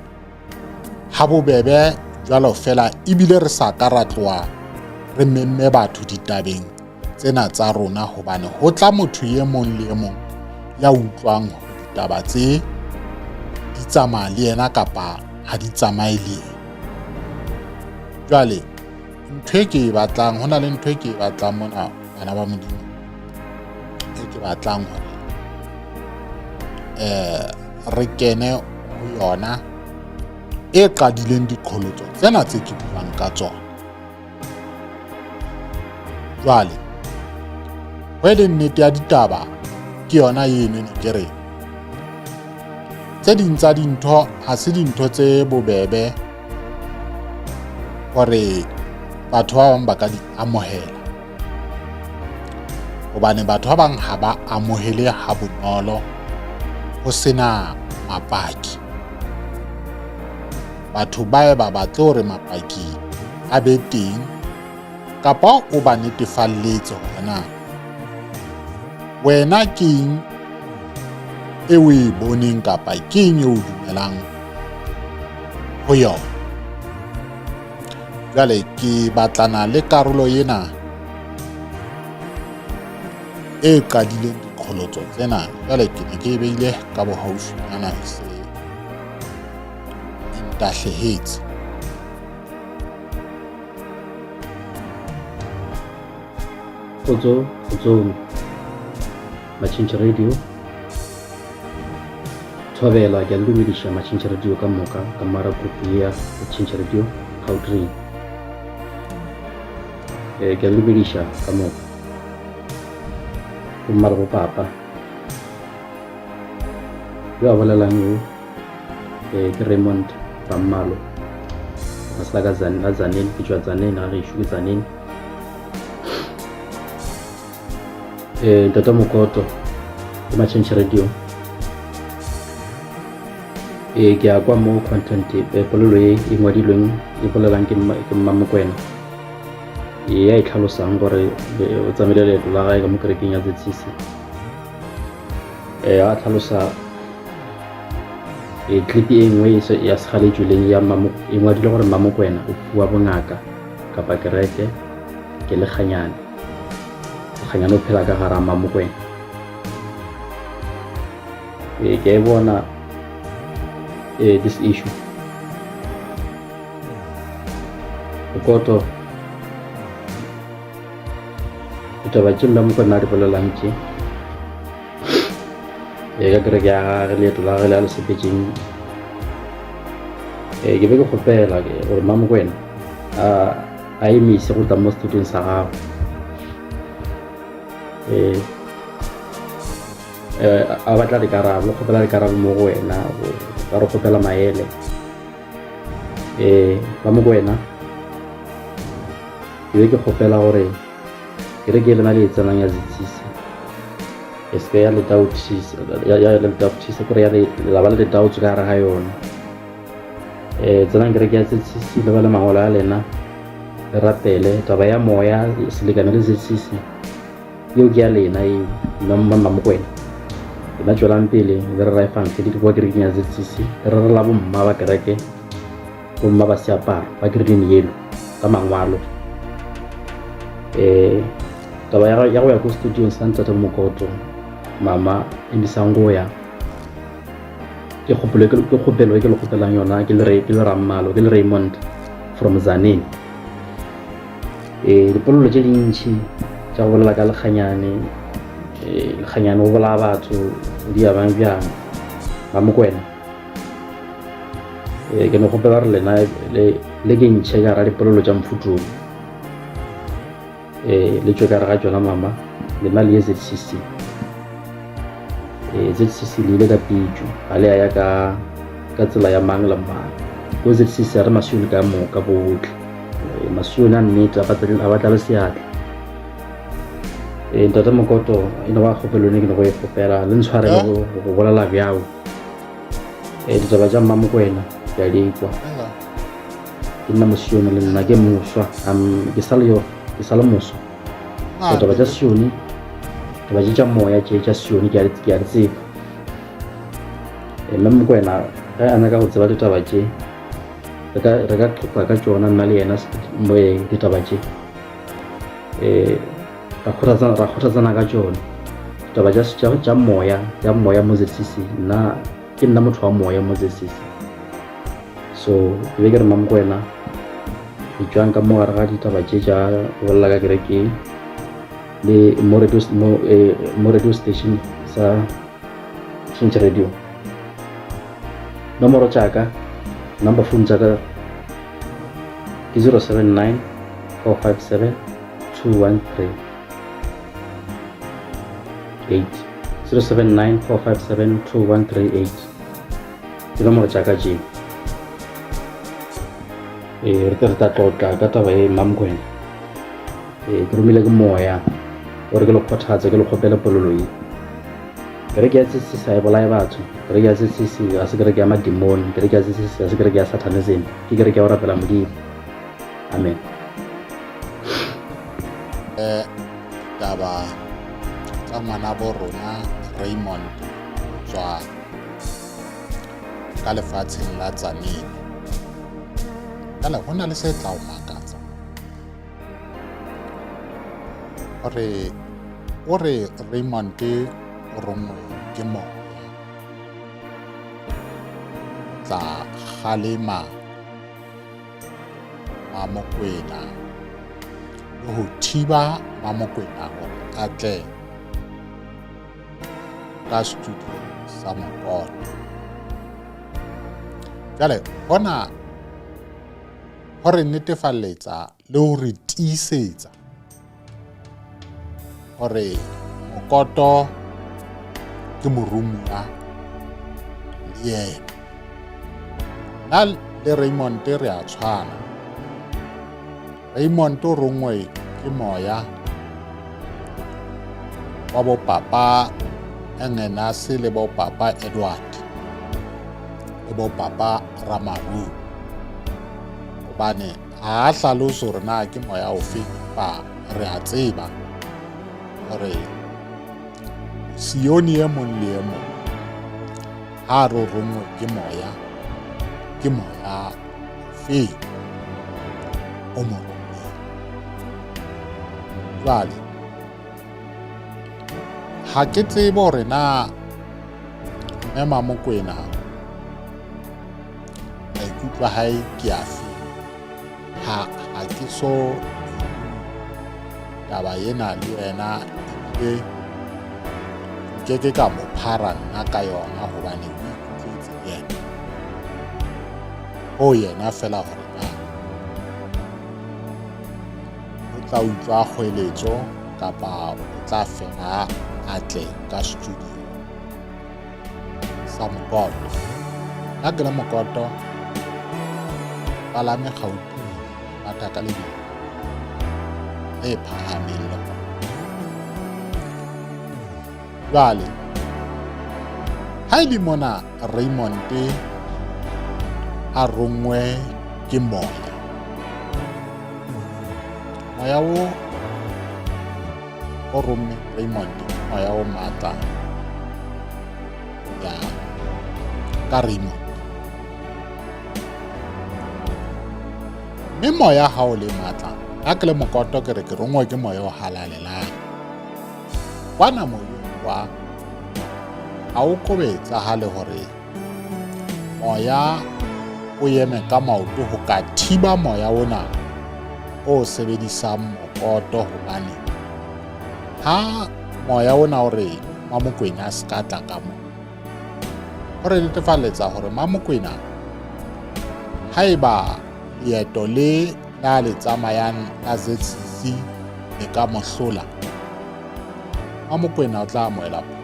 ha bobebe jwalo fela, ebile re sa ka ra tloha re memme batho ditabeng tsena tsa rona, hobane ho tla motho e mong le e mong ya utlwang hore ditaba tse di tsamaya le yena kapa ha di tsamaye le yena. Jwale ntho e ke e batlang, ho na le ntho e ke e batlang mona, bana ba Modimo, e ke batlang hore re kene ho yona, e qadileng diqholotso tsena tse ke buang ka tsona. Jwale ho e leng nnete ya ditaba ke yona eno, ne ke re tse ding tsa dintho ha se dintho tse bobebe hore batho ba bang ba ka di amohela, hobane batho ba bang ha ba amohele ha bonolo ho sena mapaki. Batho ba e ba batle hore mapaki a be teng, kapa o ba netefalletse hore na wena ke eng e o e boneng kapa ke eng e o dumelang ho yona. Jwale ke batlana le karolo ena e qadileng diqholotso tsena. Jwale ke ne ke e beile ka bohaufinyana, e se e ntahlehetse. Kgotso, kgotsong Matšhintšhe Radio. Thobela, ke a le dumediša Matšhintšhe Radio ka moka ka mara group ya Matšhintšhe Radio Gautrain. Ke a le dumediša ka moka. Bomma le bopapa. Yo a bolelang yo ke Raymond Rammalo. Lefase la ka la Tzaneen, ke tšwa Tzaneen, ga gešo ke Tzaneen. Ntate Mokoto ke Matšhentšhe Radio. Ke a kwa mo content, polelo e e ngwadilweng e bolelang ke Mma Mokwena, e ya e tlhalosang gore o tsamaile leeto la gae ka mo kerekeng ya ZCC. A tlhalosa clip e nngwe ya segale e tswileng ya e ngwadile gore Mma Mokwena o fiwa bongaka kapa kereke ke Lekganyane. Lekganyane o phela ka gara Mma Mokwena. Ke a e bona this issue. Mokoto, ditaba tše Mma Mokwena a di bolelang tše ka kereke ya gage, leeto la gage le a le sepetšeng, ke be ke kgopela gore Mma Mokwena a emise go tla mo studiong sa gago. A batla dikarabo, kgopela dikarabo mo go wena, ka re kgopela maele. Mma Mokwena, ke be ke kgopela gore kereke e lena le e tsenang ya ZCC e seke ya le doubtisa, ya le doubtisa, kore ya le la ba le di-doubts ka gare ga yona. Tsenang kereke ya ZCC, le ba le mangwalo a lena, le rapele taba ya moya selekane le ZCC yeo ke ya lena eo. Mma Mokwena, lena tšwelang pele le rera efangedi ke kwa kerekeng ya ZCC, le rerela bomma ba kereke, bomma ba seaparo ba kerekeng yelo ka mangwalo. Taba ya go ya ko studiong sa Ntate Mokoto, mama emisang go ya, ke kgopelo e ke le kgopelang yona, ke le Rammalo, ke le Raymond from Tzaneen. Dipolelo tše dintši tša go bolela ka Lekganyane, Lekganyane o bolaya batho, o dia bang bjang, Mma Mokwena. Ke no kgopela gore lena le ke ntšhe ka gara dipolelo tša mofutong, le tšwe ka gare ga tšona mama, lena le ye ZCC. ZCC le ile ka pitšo, ga le ya ya ka tsela ya mang le mang. Ko ZCC a re masione ka moka botlhe, masione a nnete a batla le seatla. Ntate Mokoto, e no ba kgopelo ne ke ne go e kgopela, le ntshwarele go bolela bjao. Ditaba tša Mma Mokwena Ke a di kwa. Ke nna mosione le nna ke moswa. Ke sa le yo, ke sa le moswa. So taba tša Sione, taba tše tša moya tše tša Sione ke a di tseba. Mme Mokwena ge a nyaka go tseba ditaba tše, re ka qoqa ka tšona nna le yena ditaba tše. Ra kgothatsana ka tšona. Ditaba tša moya, tša moya mo ZCC, nna ke nna motho wa moya mo ZCC. So ke be ke re Mmamokwena, ke tšwang ka mo gare ga ditaba tše tša go bolela ka kerekeng le mo radio, mo, mo radio station sa Change Radio. Nomoro tša ka, number phone tša ka ke 079 457 213 8 079 457 2138 ke nomoro tša ka tše. Re tle re tla tlotla ka taba e Mmamokwena. Ke romile ke moya gore ke le kgothatse, ke le kgopele polelo ye. Kereke ya ZCC ga e bolaye batho. Kereke ya ZCC ga se kereke ya madimoni. Kereke ya ZCC ga se kereke ya satanism. Ke kereke ya go rapela Modimo. Amen. Taba tsa ngwanabo rona Raymond tswa ka lefatsheng la Tzaneen. Jale ho na le se tla o makatsa. Hore o re Raymond o rongwe ke moya tla kgalema Mamokwena le ho thiba Mamokwena hore a tle ka studio sa Mokoto. Jwale hona ho re netefalletsa le ho re tiisetsa hore Mokoto ke morumuwa le yena. Nna le Raymond re a tshwana. Raymond o rongwe ke moya wa bopapa Engenase le bopapa Edward le bopapa Ramaru, hobane ha a hlalose hore na ke moya ofe, empa re a tseba hore Sione e mong le e mong ha re rongwe ke moya, ke moya ofe o mo rommeng. Jwale ha ke tsebe hore na Mme Mamokwena maikutlo a hae ke afe. Ha ke so taba ena le yena, ebile nkeke ka mo phara nna ka yona hobane o ikutlwetse yena. Ho yena fela hore na o tla utlwa kgweletso kapa o tla fela a tle ka studio sa Mokoto. Nna ke le Mokoto, palame Gauteng, matha ka lebelo le phahameng le gona. Jwale ha e le mona Raymond a rongwe ke moya, moya o o romme Raymond, moya o matla ya ka Raymond. Mme moya ha o le matla, ha ke le Mokoto ke re ke rongwe ke moya o halalelang. Kwana moyeng wa ha o kobetsa ha le hore moya o eme ka maoto ho ka thiba moya ona o sebedisang Mokoto, hobane ha moya ona o re Mamokwena a se ka tla ka mo, o re netefaletsa hore Mamokwena haeba leeto le la le tsamayang la ZCC le ka mo hlola, Mamokwena o tla amohela pholoso.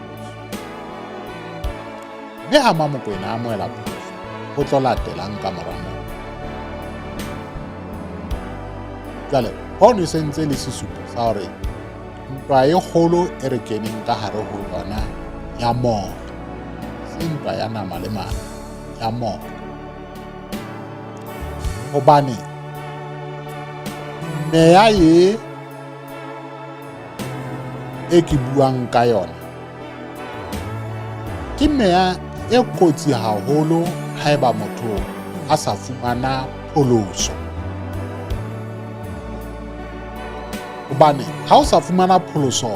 Mme ha Mamokwena a amohela pholoso, ho tlo latelang ka mora moo? Jwale hono e sentse le sesupo sa hore ntwa e kgolo e re keneng ka hare ho yona ya moya, se ntwa ya nama le madi, ya moya. Hobane meya ye e ke buang ka yona ke meya e kotsi haholo haeba motho a sa fumana pholoso. Hobane ha o sa fumana pholoso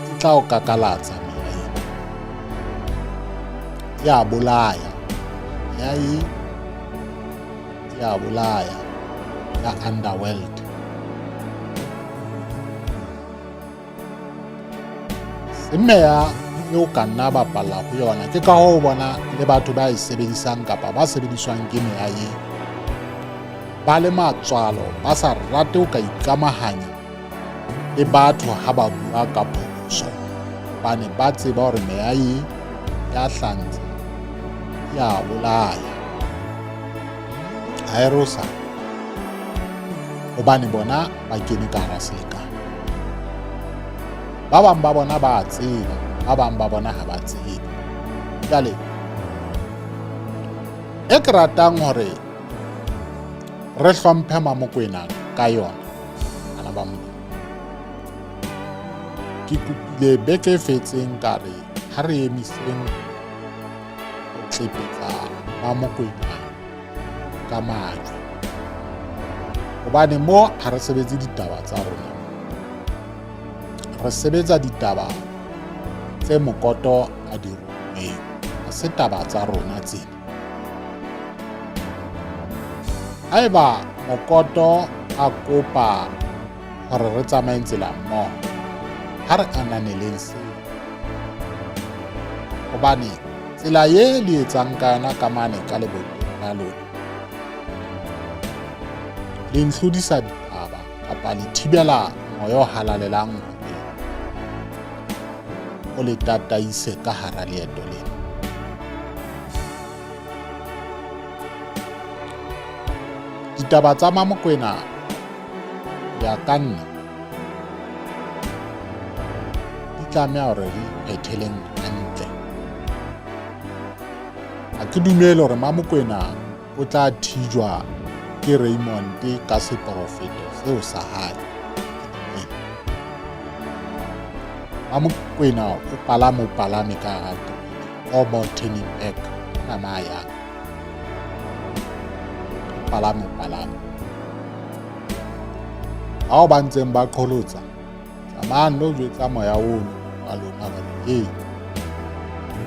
e tla o kakalatsa meya ena. Ya bolaya. Meya e ya bolaya ya underworld. Se meya eo ka nna bapalla ho yona ke ka hoo bona le batho ba e sebedisang kapa ba sebediswang ke meya e ba le matswalo ba sa rate ho ka ikamahanya le batho ha ba bua ka pholoso hobane ba tseba hore meya e ya hlantsha ya bolaya ha e rosa hobane bona ba kene ka hara selekane. Ba bang ba bona ba a tseba, ba bang ba bona ha ba tsebe. Jwale e ke ratang hore re hlomphe Mamokwena ka yona bana ba Modimo. Ke kopile beke e fetseng ka re ha re emiseng ho tlepetsa Mamokwena ka majwe hobane mo ha re sebetse ditaba tsa rona re sebetsa ditaba tse mokoto a di rongweng ha se taba tsa rona tsena haeba mokoto a kopa hore re tsamayeng tsela mmoho ha re ananeleng seo hobane Tsela ye le etsang ka yona ka mane ka lebotong la lona, le ntlhodisa ditaba kapa le thibela moya o halalelang hore o le tataise ka hara leeto lena. Ditaba tsa Mamokwena ya ka nna di tlameha hore re iphetheleng hantle. Ha ke dumele hore Mamokwena o tla thijwa ke Raymond ka seporofeto seo sa hae. Mamokwena o palame o palame ka hara terene no more turning back na ma yang palame o palame bao ba ntseng ba qholotsa tsamayang lo jwetsa moya ono wa lona gore ee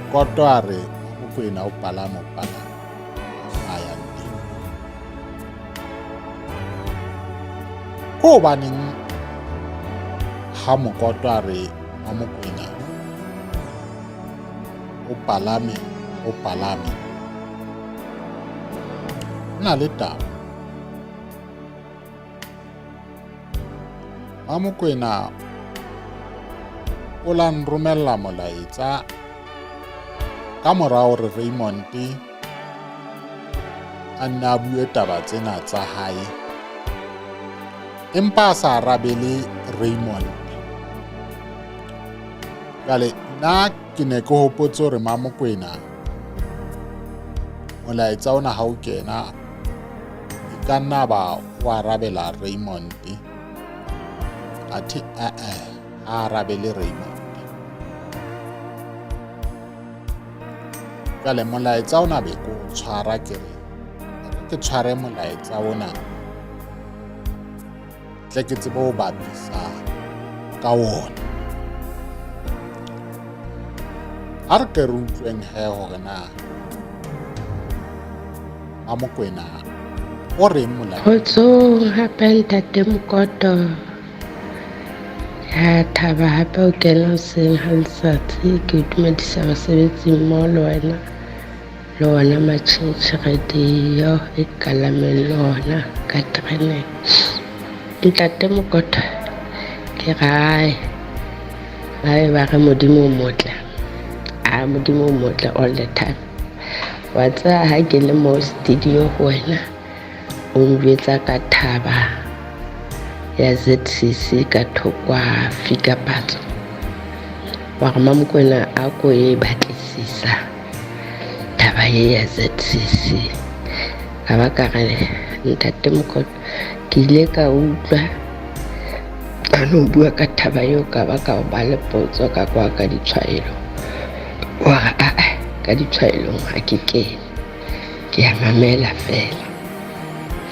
koto a re Mokwena o palame o palame a yang teng ko hobaneng ha mokoto a re wa Mokwena o palame o palame ho na le taba Mamokwena o la nromella molaetsa ka mora hore Raymond a nne a bue taba tsena tsa hae empa a sa arabele Raymond. Jwale nna ke ne ke hopotse hore Mamokwena molaetsa ona ha o kena e ka nna ba o arabela Raymond athe e-e ha arabele Raymond. Jwale molaetsa ona be ko tshwara ke re ke tshware molaetsa ona tle ke tsebe ho bapisa ka wona. A re ke re utlweng he hore na Mamokwena o reng molao. Kgotsong hape ntate Mokoto. Ya thaba hape o kena hoseng ha letsatsi ke dumedisa basebetsi mmoho le wena le ona matjhintjhi radio e kalameng le ona ka tereneng. Ntate Mokoto ke rae ba be ba re Modimo o motle a Modimo o motle all the time wa tseba ha ke le mo studio ho wena o njwetsa ka thaba ya ZCC ka thokwa fika patso wa re Mamokwena a ko e batlisisa taba ye ya ZCC. Ka ba ka re ntate Mokoto ke ile ka utlwa a no bua ka thaba eo ka ba ka ba le potso ka kwa ka ditshwaelo. Wa re aa ka ditshwaelong ha ke kene, ke ya mamela fela.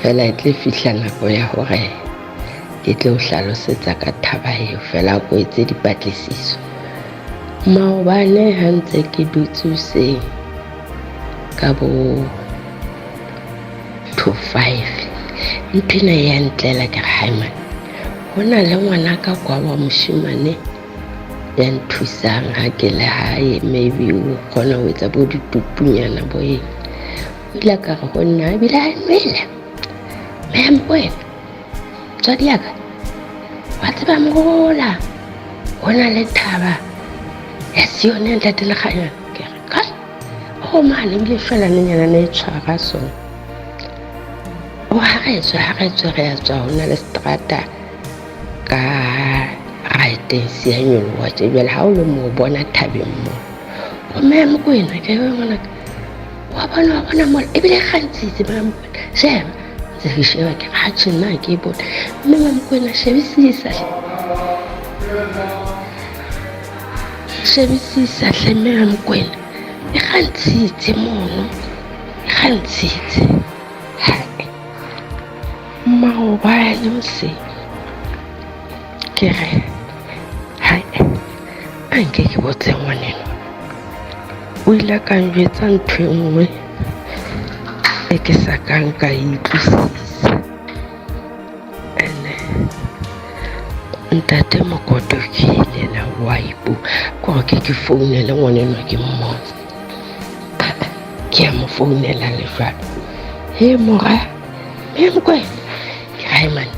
Fela e tle fihla nako ya hore ke tle o hlalosetsa ka thaba eo fela ko etse dipatlisiso. Maobane ha ntse ke dutse hoseng ka bo 2:05 ntho ena ya ntlela ke re hai man, ho na le ngwana ka kwa wa moshemane ya nthusang ha ke le hae, maybe o kgona ho etsa bo ditutunyana bo eng. O ile ka re ho nna ebile a nwele mme Mokoena tswadi ya ka wa tseba mola ho na le thaba ya Sione ya ntate Lekganyane. Ke re kae go mane ebile felanenyana ne e tshwara sona. O ha re tswa ha re tswa re ya tswa ho na le seterata ka righteng se ya nyoloha tje. Jwale ha o le mo bona thabeng moo gomme ya Mokoena ke re ngwanaka wa bona wa bona mola ebile e kgantshitse mme Mokoena sheba ntse ke sheba ke re atjhe nna ha ke e bone. Mme Mamokwena shebisisa hle, shebisisa hle mme Mamokwena e kgantshitse mono, e kgantshitse. Hai maobane hoseng ke re hai a nke ke botse ngwaneno. O ile a ka njwetsa ntho e nngwe e ke sa kang ka e utlwisisa. Ene ntate Mokoto ke ile na wa ipu kore ke ke founele ngwanenwa ke mmone. Ke a mo founela le jwalo. He mora, mme Mokoena ke re man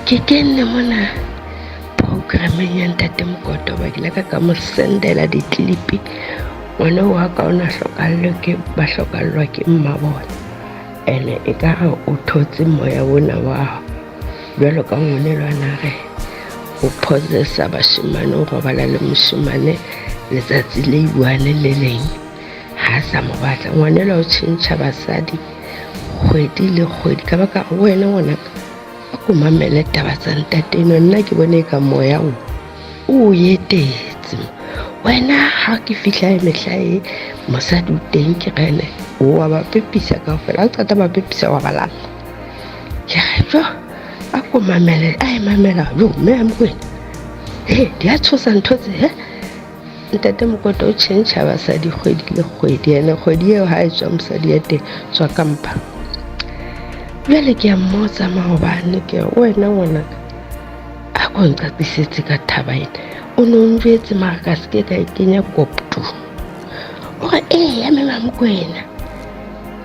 ke kenne mona programmeng ya ntate Mokoto ba ke ile ka ka mo sendela di-clip. Ngwana wa ka o na hlokallwe ke ba hlokallwa ke mma bona. Ene e ka re o thotse moya ona wa jwalo ka ngwanelo a na re o possessa bashemane, o robala le moshemane letsatsi le one le leng ha sa mo batla. Ngwanelo o tjhentjha basadi kgwedi le kgwedi. Ka ba ka re wena ngwanaka a ko mamele taba tsa ntate eno, nna ke bone ka moya o o etetse. Wena ha ke fihla e mehla e mosadi o teng ke rene o wa ba pepisa kaofela, ha o qeta ba pepisa wa ba lalla. Ke re jo a ko mamele, a e mamela jo mme a Mokoena he di a tshosa ntho tse he. Ntate Mokoto o tjhentjha basadi kgwedi le kgwedi, ene kgwedi eo ha e tswa mosadi ya teng tswa ka mpa. Jwale ke a mmotsa maobane ke re wena ngwanaka a ko nqaqisetse ka thaba ena, o ne o njwetse mara ka se ke ka e kenya kopto. O re eya mme Mamokwena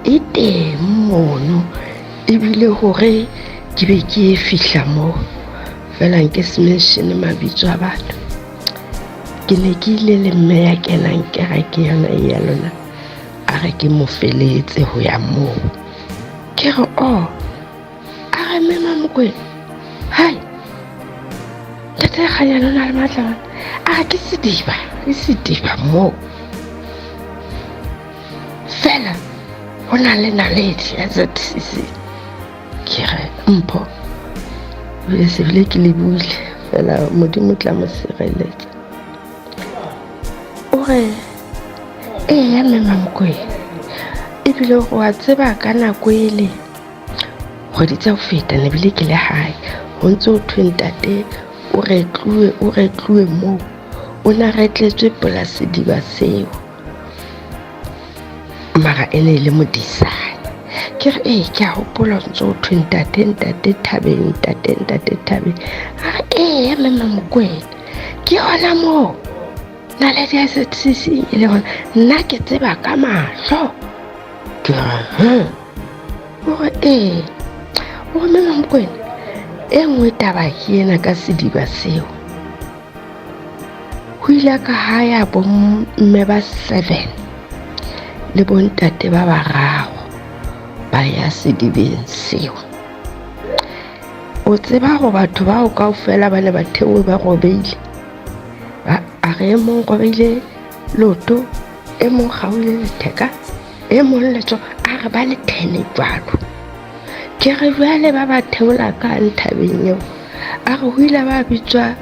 e teng mono, ebile hore ke be ke e fihla moo fela nke se mention mabitso a batho. Ke ne ke ile le mme ya kenang kereke yona e ya lona, a re ke mo feletse ho ya moo. Ke re oh, a re mme Mamokwena hai ntate Kganyane o na le matla man. A re ke sediba, ke sediba moo fela ho na le naledi ya ZCC. Ke re mpho ebile se bile ke lebohile fela Modimo tla mo sireletsa. O re eya mme Mamokwena ebile wa tseba ka nako ele kgwedi tsa ho feta ne bile ke le hae ho ntse ho thwe ntate o retluwe, o retluwe moo o na retletswe pola sediba seo mara e ne e le modisana. Ke re ee ke a hopola ho ntse ho thwe ntate ntate thabeng ntate ntate thabeng. A re eya mme Mamokwena ke hona moo naledi ya ZCC e le hona, nna ke tseba ka mahlo. Ke re o re ee. O re mme Mamokwena e nngwe taba ke ena ka sediba seo. Ho ile ka ha ya bo mme ba 7 le bontate ba bararo ba ya sedibeng seo. O tseba hore batho bao kaofela ba ne ba theohe ba robeile. A re e mong robeile loto, e mong kgaohile letheka, e mong letsoho. A re ba le thene jwalo. Ke re jwale ba ba theola kang thabeng eo? A re ho ile ba bitswa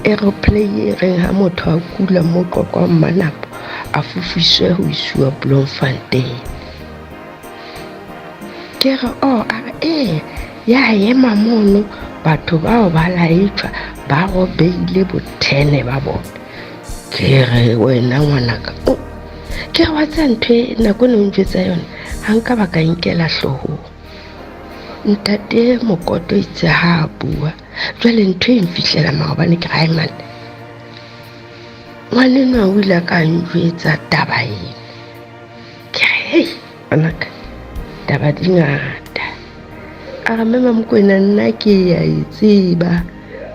aeroplane e reng ha motho a kula mo Qwaqwa Mmanapo a fofiswe ho isiwa Bloemfontein. Ke re oh, a re ee, ya ema mono batho bao ba laetjwa ba robeile bothene ba bona. Ke re wena ngwanaka, oh, ke re wa tseba ntho e nako e ne o njwetsa yona ha nka ba ka nkela hloohong. Ntate Mokoto itse ha a bua jwale ntho e nfihlela maobane ke re hai man, ngwanenwa o ile a ka njwetsa taba ena. Ke re hei ngwanaka, taba di ngata. A re mme Mamokwena nna ke ya e tseba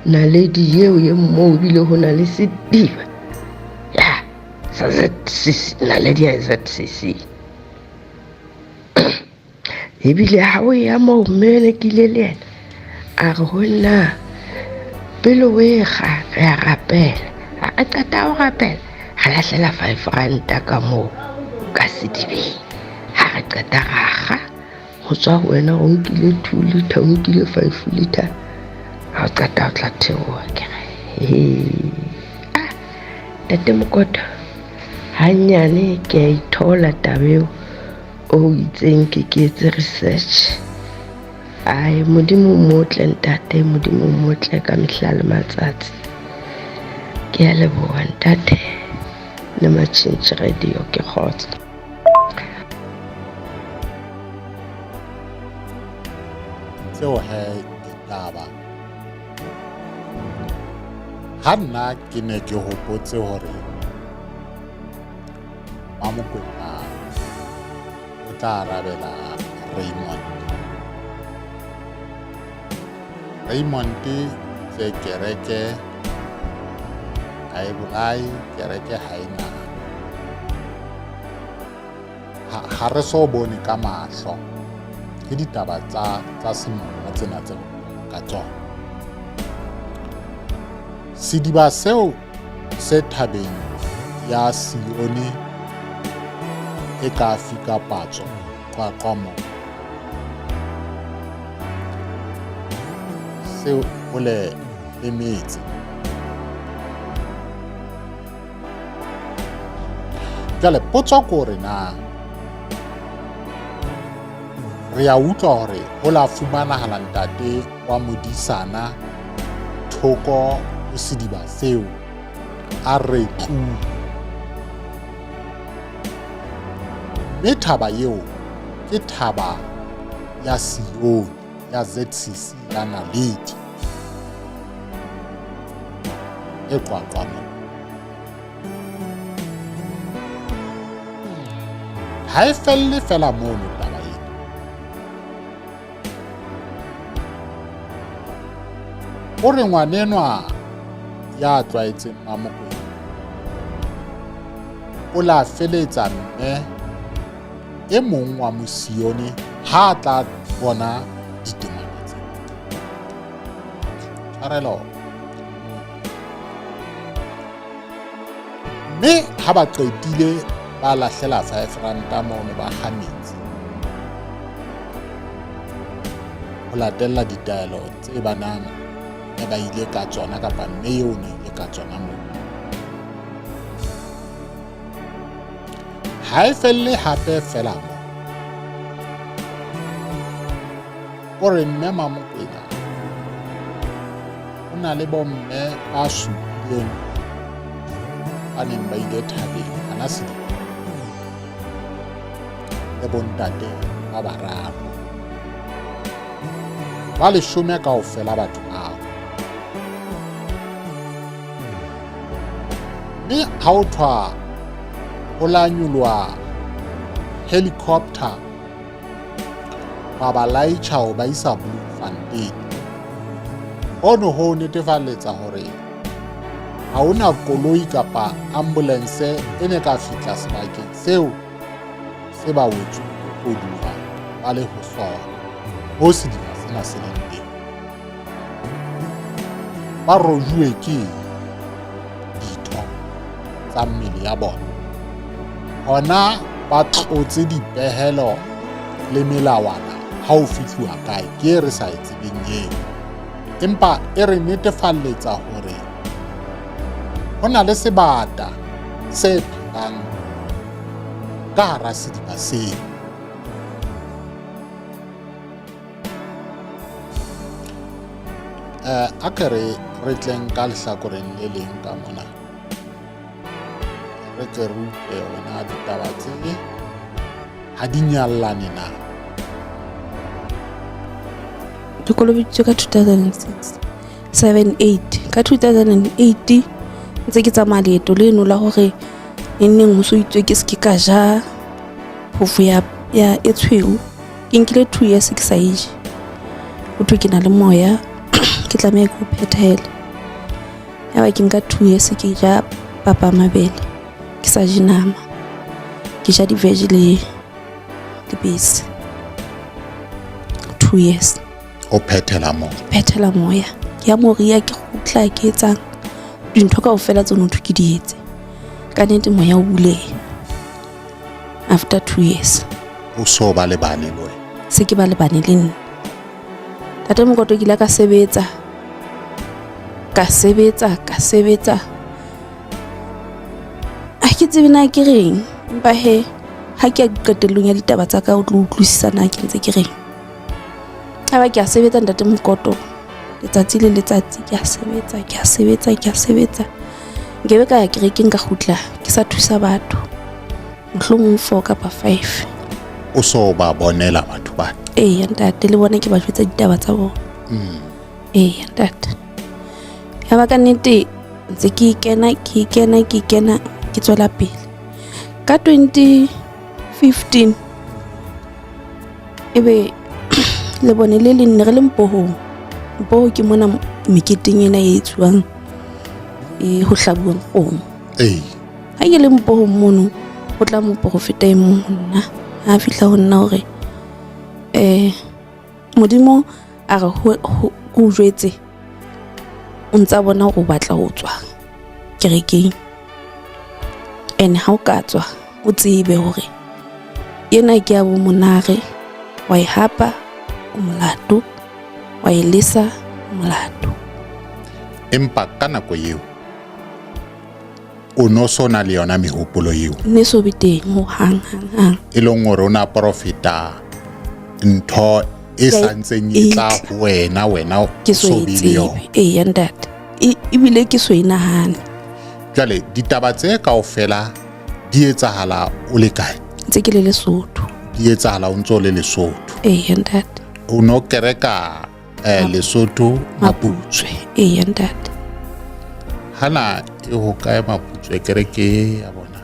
naledi eo e moo ebile ho na le sediba ya sa ZCC, naledi ya ZCC. Ebile ha o ya moo mme ne ke ile le yena a re ho nna pele o e kga re a rapela, ha re qeta ho rapela re lahlela 5 ranta ka moo ka sedibeng, ha re qeta ra kga ho tswa ho wena o nkile 2 liter o nkile 5 liter, ha o qeta o tla theoha. Ke re he ah ntate Mokoto hanyane ke a ithola taba eo o itseng ke ke etse research. Ai Modimo o motle ntate, Modimo o motle ka mehla le matsatsi. Ke a leboha ntate le Matjhintjhi Radio, ke kgotso. Tseo he ditaba ha nna ke ne ke hopotse hore Mamokwena o tla arabela Raymond. Raymond tse kereke ha e bolae, kereke ha e na. Ha re so bone ka mahlo ke ditaba tsa tsa semoya tsena tse ka tsona. Sediba seo se thabeng ya Sione e ka fika patso Qwaqwa moo. Se hole le metse. Jwale potso ke hore na re a utlwa hore ho la fumanahala ntate wa modisana thoko ho sediba seo a re tlu, mme thaba eo ke thaba ya Sione ya ZCC ya Naledi e Qwaqwa moo. Ha e felle fela mono taba ena. O re ngwanenwa ya tlwaetseng Mamokwena o la feletsa mme e mong wa Mosione ha a tla bona ditemana tse. Tshwarelo. Mme ha ba qetile ba lahlela 5 ranta mono ba kga metsi ho latella ditaelo tse ba nang ne ba ile ka tsona kapa mme eo ne ile ka tsona moo. Ha e felle hape fela mo. O re mme Mamokwena o na le bomme ba supileng ba neng ba ile thabeng hana selemo le bontate ba bararo ba leshome kaofela batho bao. Mme ha o thwa ho la nyoloha helicopter ba ba laitjha ho ba isa Bloemfontein. Hono ho netefaletsa hore ha hona koloi kapa ambulance e ne ka fihla sebakeng seo se ba wetsweng ke koduwa ba le ho sona mo sediba sena se leng teng. Ba rojuwe ke ditho tsa mmele ya bona, hona ba tlotse dipehelo le melawana ha o fihluwa kae ke e re sa e tsebeng eo. Empa e re netefalletsa hore ho na le sebata se phelang ka hara sediba seo. Eh, a ke re re tleng ka lehlakoreng le leng ka mona re tle re utlwe ona ditaba tse ha di nyallane na. Ke kolobeditswe ka 2006 7 8 ka 2008 ntse ke tsamaya leeto leno la hore neng ho so itswe ke se ke ka ja phofo ya ya e tshweu. Ke nkile 2 years ke sa e je, ho thwe ke na le moya, ke tlameha ke o phethele. Yaba ke nka 2 years ke ja papa mabele, ke sa je nama, ke ja di-veg le lebese 2 years. O phethela moya? Phethela moya, ke ya moria, ke kgutla, ke etsang dintho kaofela tse no thwe ke di etse. Ka nnete moya o buleha after 2 years. O so ba lebane le wena? Se ke ba lebane le nna. Ntate Mokoto, ke ile ka sebetsa, ka sebetsa, ka sebetsa, ha ke tsebe na ke reng, empa he ha ke ya qetellong ya ditaba tsa ka o tlo utlwisisa na ke ntse ke reng. Ha ba ke a sebetsa Ntate Mokoto, letsatsi le letsatsi ke a sebetsa, ke a sebetsa, ke a sebetsa. Nkebe ka ya kerekeng ka kgutla ke sa thusa batho, mohlomong 4 kapa 5. O so ba bonela batho ba? Eya ntate, le bona ke ba jwetsa ditaba tsa bona. Eya ntate. Ya ba ka nnete ntse ke kena, ke kena, ke kena, ke tswela pele. Ka 2015 ebe le bone le leng ne re le Mpohong. Mpoho ke mona meketeng ena e etsuwang e ho hlabuwang kgomo. Ha ke le Mpohong mono, ho tla moporofeta e mong ho nna. Ha fihla ho nna hore Modimo a re ho o jwetse, o ntsa bona hore o batla ho tswa kerekeng. And ha o ka tswa o tsebe hore ena ke ya bo monare, wa e hapa o molato, wa e lesa o molato. Empa ka nako eo o no so na le yona mehopolo eo? Ne so be teng ho hang, hang, hang. E leng hore o na porofeta ntho e santseng e tla ho wena, wena ke so so e be le tsebe. yona. Eya ntate, ebile ke so e nahane. Jwale ditaba tse kaofela di etsahala o le kae? Ntse ke le Lesotho. Di etsahala o ntse o le Lesotho? Eya ntate. O no kereka Lesotho Maputswe? Eya ntate. Hana e ho kae Maputswe kereke ya bona?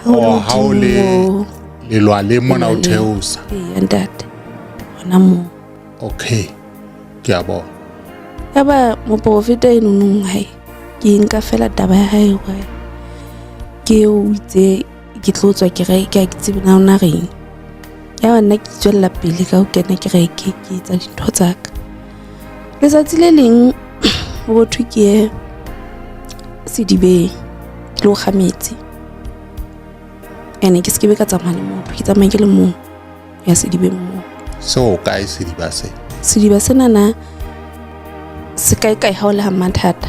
Ha o le Oh, ha o le hodimo. lelwaleng mona o Lelwaleng. theosa. Eya ntate, hona moo. Okay, ke a bona. Ya ba moporofeta eno nong hae, ke nka fela taba ya hae hore ke o itse ke tlo tswa kereke, ha ke tsebe na o na reng. Ya ba nna ke tswella pele ka ho kena kereke, ke etsa dintho tsa ka. Letsatsi le leng ho thwe ke ye sedibeng ke lo kga metsi. Ene ke se ke be ka tsamaya le motho, ke tsamaye ke le mong ya sedibeng moo. Seo kae sediba se? Sediba senana se kae kae ha o le ha Mmathata.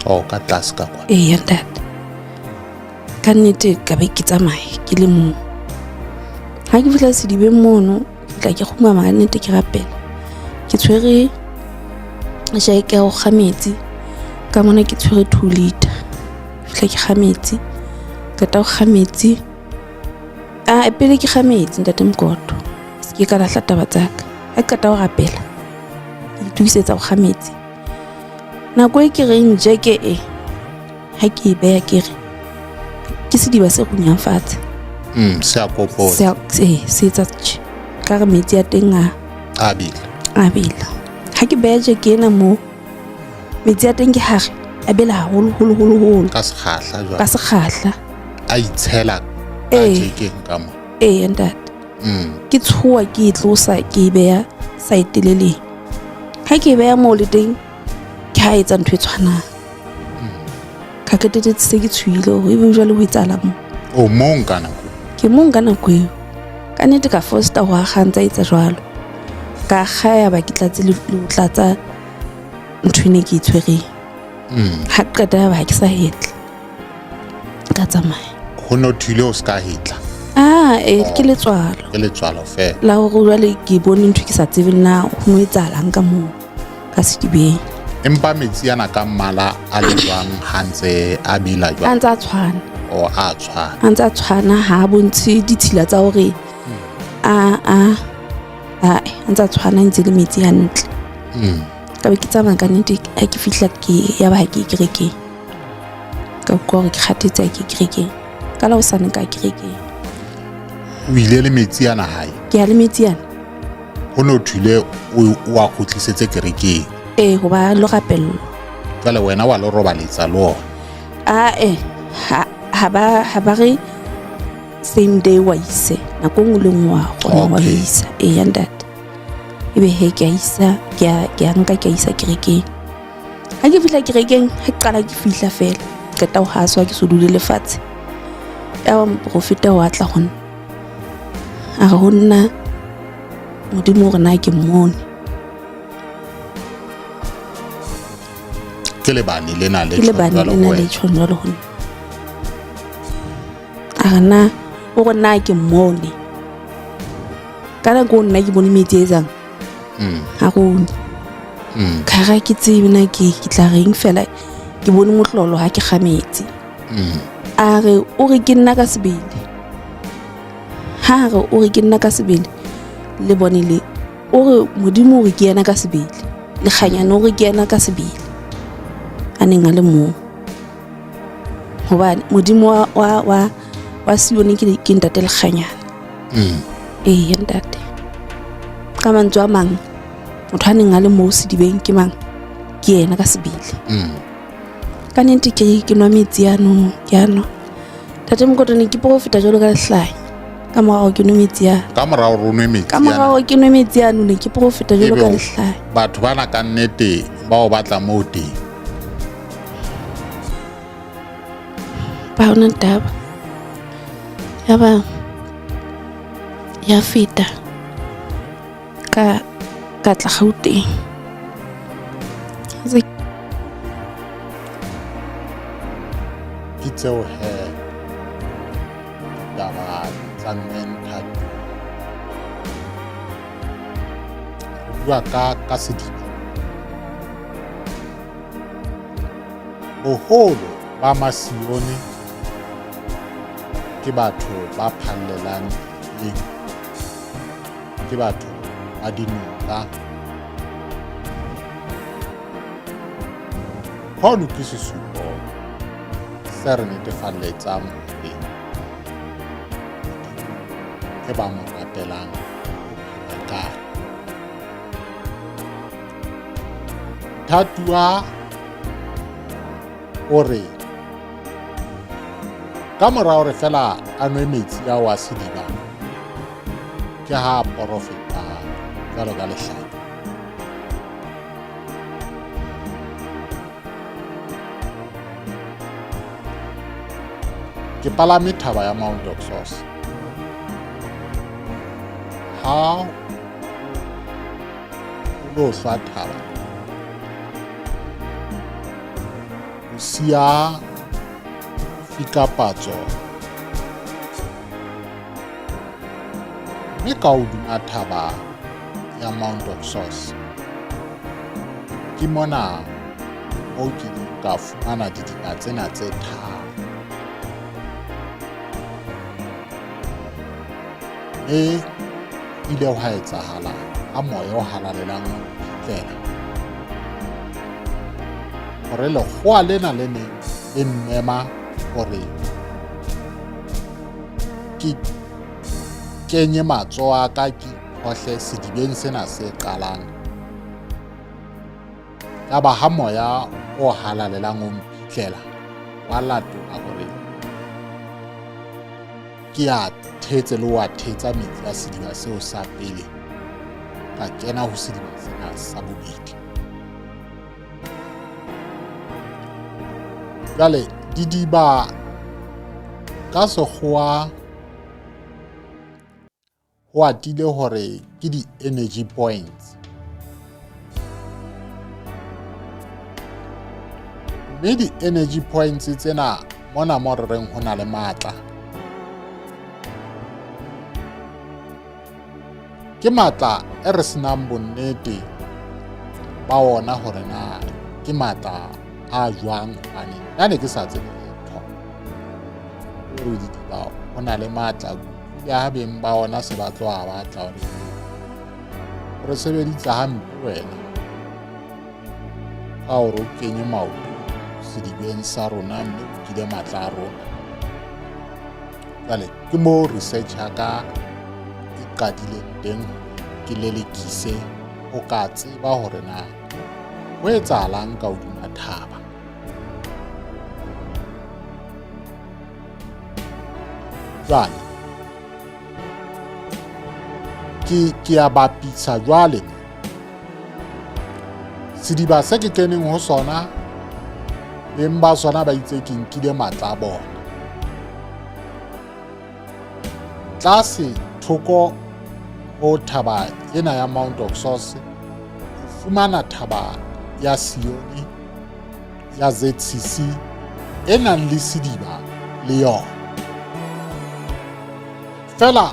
Oh, ka tlase ka kwa. Eya ntate. Ka nnete ka be ke tsamaye ke le mong. Ha ke fihla sedibeng mono, ke tla ke kgumama ka nnete ke rapela. Ke tshwere jeke ya ho kga metsi, ka mona ke tshwere 2 liter. Fihla ke kga metsi, qeta ho kga metsi. A pele ke kga metsi ntate Mokoto, se ke ka lahla taba tsa ka. Ha ke qeta ho rapela, ke itokisetsa ho kga metsi. Nako e ke reng jeke e, ha ke e beha ke re ke sediba se runyang fatshe. Se a kopola. Se a, se etsa tjhe. Ka re metsi a teng a A bela. A bela. Ha ke beha jeke ena moo, metsi a teng ke hare a bela haholo, holo, holo, holo. Ka sekgahla jwale. Ka sekgahla. A itshela ka jekeng ka mo. Ee, ntate. Ke tshoha ke e tlosa ke e beha side le leng. Ha ke e beha moo le teng, ke ha etsa ntho e tshwanang. Ka qetelletse se ke tshohile hore ebe jwale ho etsahala moo. O mong ka nako? Ke mong ka nako eo. Ka nnete ka fosta ho akga ntsa etsa jwalo. Ka akga ya ba ke tlatse le ho tlatsa ntho e ne ke e tshwereng. Ha ke qeta ya ba ha ke sa hetla. Ka tsamaya. Ho no thwile o ska hetla. Ah, eh ke letswalo. Ke letswalo fela. La hore jwale ke bone ntho ke sa tsebe na ho no etsahalang ka moo ka sedibeng. Empa metsi ana ka mmala a le jwang ha ntse a bela jwang? A ntse a tshwana. O a tshwana. A ntse a tshwana ha a bontshe ditshila tsa hore a a a a ntse a tshwana ntse le metsi hantle. Ka be ke tsamaya ka nnete ha ke fihla ke ya ba ha ke kerekeng. Ka utlwa hore ke kgathetse ha ke kerekeng. Ka la hosane ka kerekeng. O ile le metsi ana hae? Ke ya le metsi ana. Ho no thule o a kgutlisetse kerekeng. Ee, hoba lo rapellwa. Jwale wena wa lo robaletsa le ona? Ae, ha ba re same day wa ise. Nako nngwe le nngwe wa kgona wa isa. Ee, ntate. Ebe he ke a isa, ke a nka ke a isa kerekeng. Ha ke fihla kerekeng, ha ke qala ke fihla fela. Qeta ho haswa ke so dule lefatshe. Ya ba moprofeta wa tla ho nna. A re ho nna Modimo hore na ke mmone. Ke lebane lena le Ke lebane lena le tjhong jwalo ho nna. A re na o re na ke mmone. Ka nako nna ke bone metsi a etsang. Ha rone. Ka ra ke tsebe na ke tla reng fela ke bone mohlolo ha ke kga metsi. A re o re ke nna ka sebele. Ha re o re ke nna ka sebele le bone le o re Modimo o re ke yena ka sebele le kganyane o re ke yena ka sebele a neng a le moo. Hobane Modimo wa Sione ke ntate le kganyane. Ee ntate. Ka mantswe a mang motho a neng a le moo sedibeng ke mang? Ke yena ka sebele. Ka nnete ke nwa metsi ano, ke a nwa. Ntate Mokoto ne ke profeta jwalo ka lehlanya. Ka morao ke nwe metsi a. Ka morao re nwe metsi. Ka morao ke nwe metsi ano ne ke profeta jwalo ka lehlanya. Batho bana ka nnete ba o batla moo teng. Ba hona taba. Ya ba ya feta ka tla Gauteng. Ke tseo he ditaba tsa mme Nthati. Re bua ka sediba. Boholo ba Masione ke batho ba phallelang eng, ke batho ba dinoka. Hono ke sesupo se re netefalletsang hore Modimo e ba mo rapelang o phela kae. Thatua o re ka mora hore fela a nwe metsi ao a sediba ke ha porofeta jwalo ka lehlanya. Ke palame thaba ya Mount Oxos. Ha o lo hlwa thaba o siya fikapatso mme ka hodima thaba ya Mount Oxos ke mona mo ke ka fumana didiba tsena tse tharo. Mme ile hwa etsahala ha moya o halalelang o mphetlela hore lekgowa lena le neng le mmema hore ke kenye matsoho a ka ke iphohle sedibeng sena se qalang. Yaba ha moya o halalelang o mphitlela wa latola hore ke a thetse le wa thetsa metsi a sediba seo sa pele, ka kena ho sediba sena sa bobedi. Jwale didiba ka sekgowa Ho atile hore ke di-energy points. Mme di-energy points tsena mona mo re reng ho na le matla, ke matla e re senang bonnete ba ona hore na ke matla a jwang, hobane nna ne ke sa tsebe letho hore didiba ho na le matla. Ile ha beng ba ona se ba tloha batla hore re sebeditse hampe wena ka hore o kenye maoto sedibeng sa rona mme o kile matla a rona. Jwale ke moo research ya ka e qadileng teng, ke lelekise o ka tseba hore na ho etsahalang ka hodima thaba. Jwale ke a bapisa jwale sediba se ke keneng ho sona, beng ba sona ba itse ke nkile matla a bona. Tlase thoko ho thaba ena ya Mount Oxos, o fumana thaba ya Sione ya ZCC e nang le sediba le yona. Fela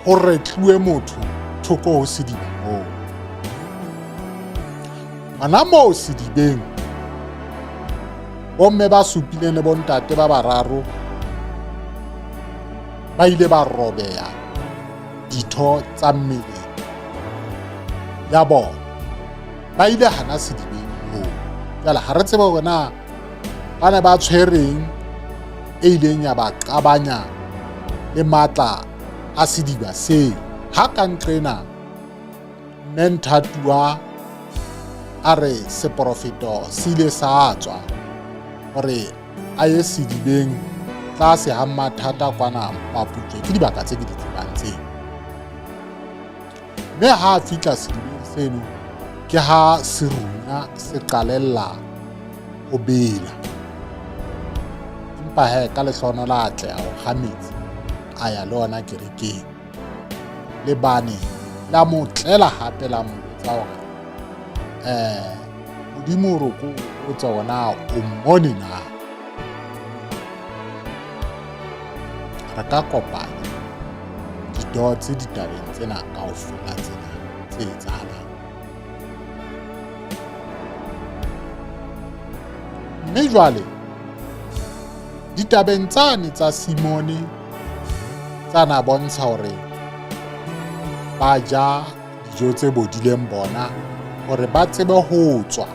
ho retluwe motho thoko ho sediba moo. Hona moo sedibeng, bomme ba supileng le bontate ba bararo ba ile ba robeha ditho tsa mmele ya bona. Ba ile hana sedibeng moo. Jwale ha re tsebe hore na ba ne ba tshwereng e ileng ya ba qabanya le matla a sediba seo. Ha ka nqena mme Nthatuwa a re seporofeto se ile sa tswa hore a ye sedibeng tlase ha mathata kwana Maputswe, ke dibaka tse ke di tsebang tseo. Mme ha a fihla sedibeng seno, ke ha serunya se qalella ho bela. Empa he ka lehlohono la atleha ho kga metsi a ya le ona kerekeng. Le bane la mo tlela hape la mo botsa hore Modimo o re ko botsa hore na o mmone na. Re ka kopanya di-dots ditabeng tsena kaofela tsena tse etsahalang. Mme jwale ditabeng tsane tsa Simone tsa na bontsha hore ba ja dijo tse bodileng bona hore ba tsebe ho tswa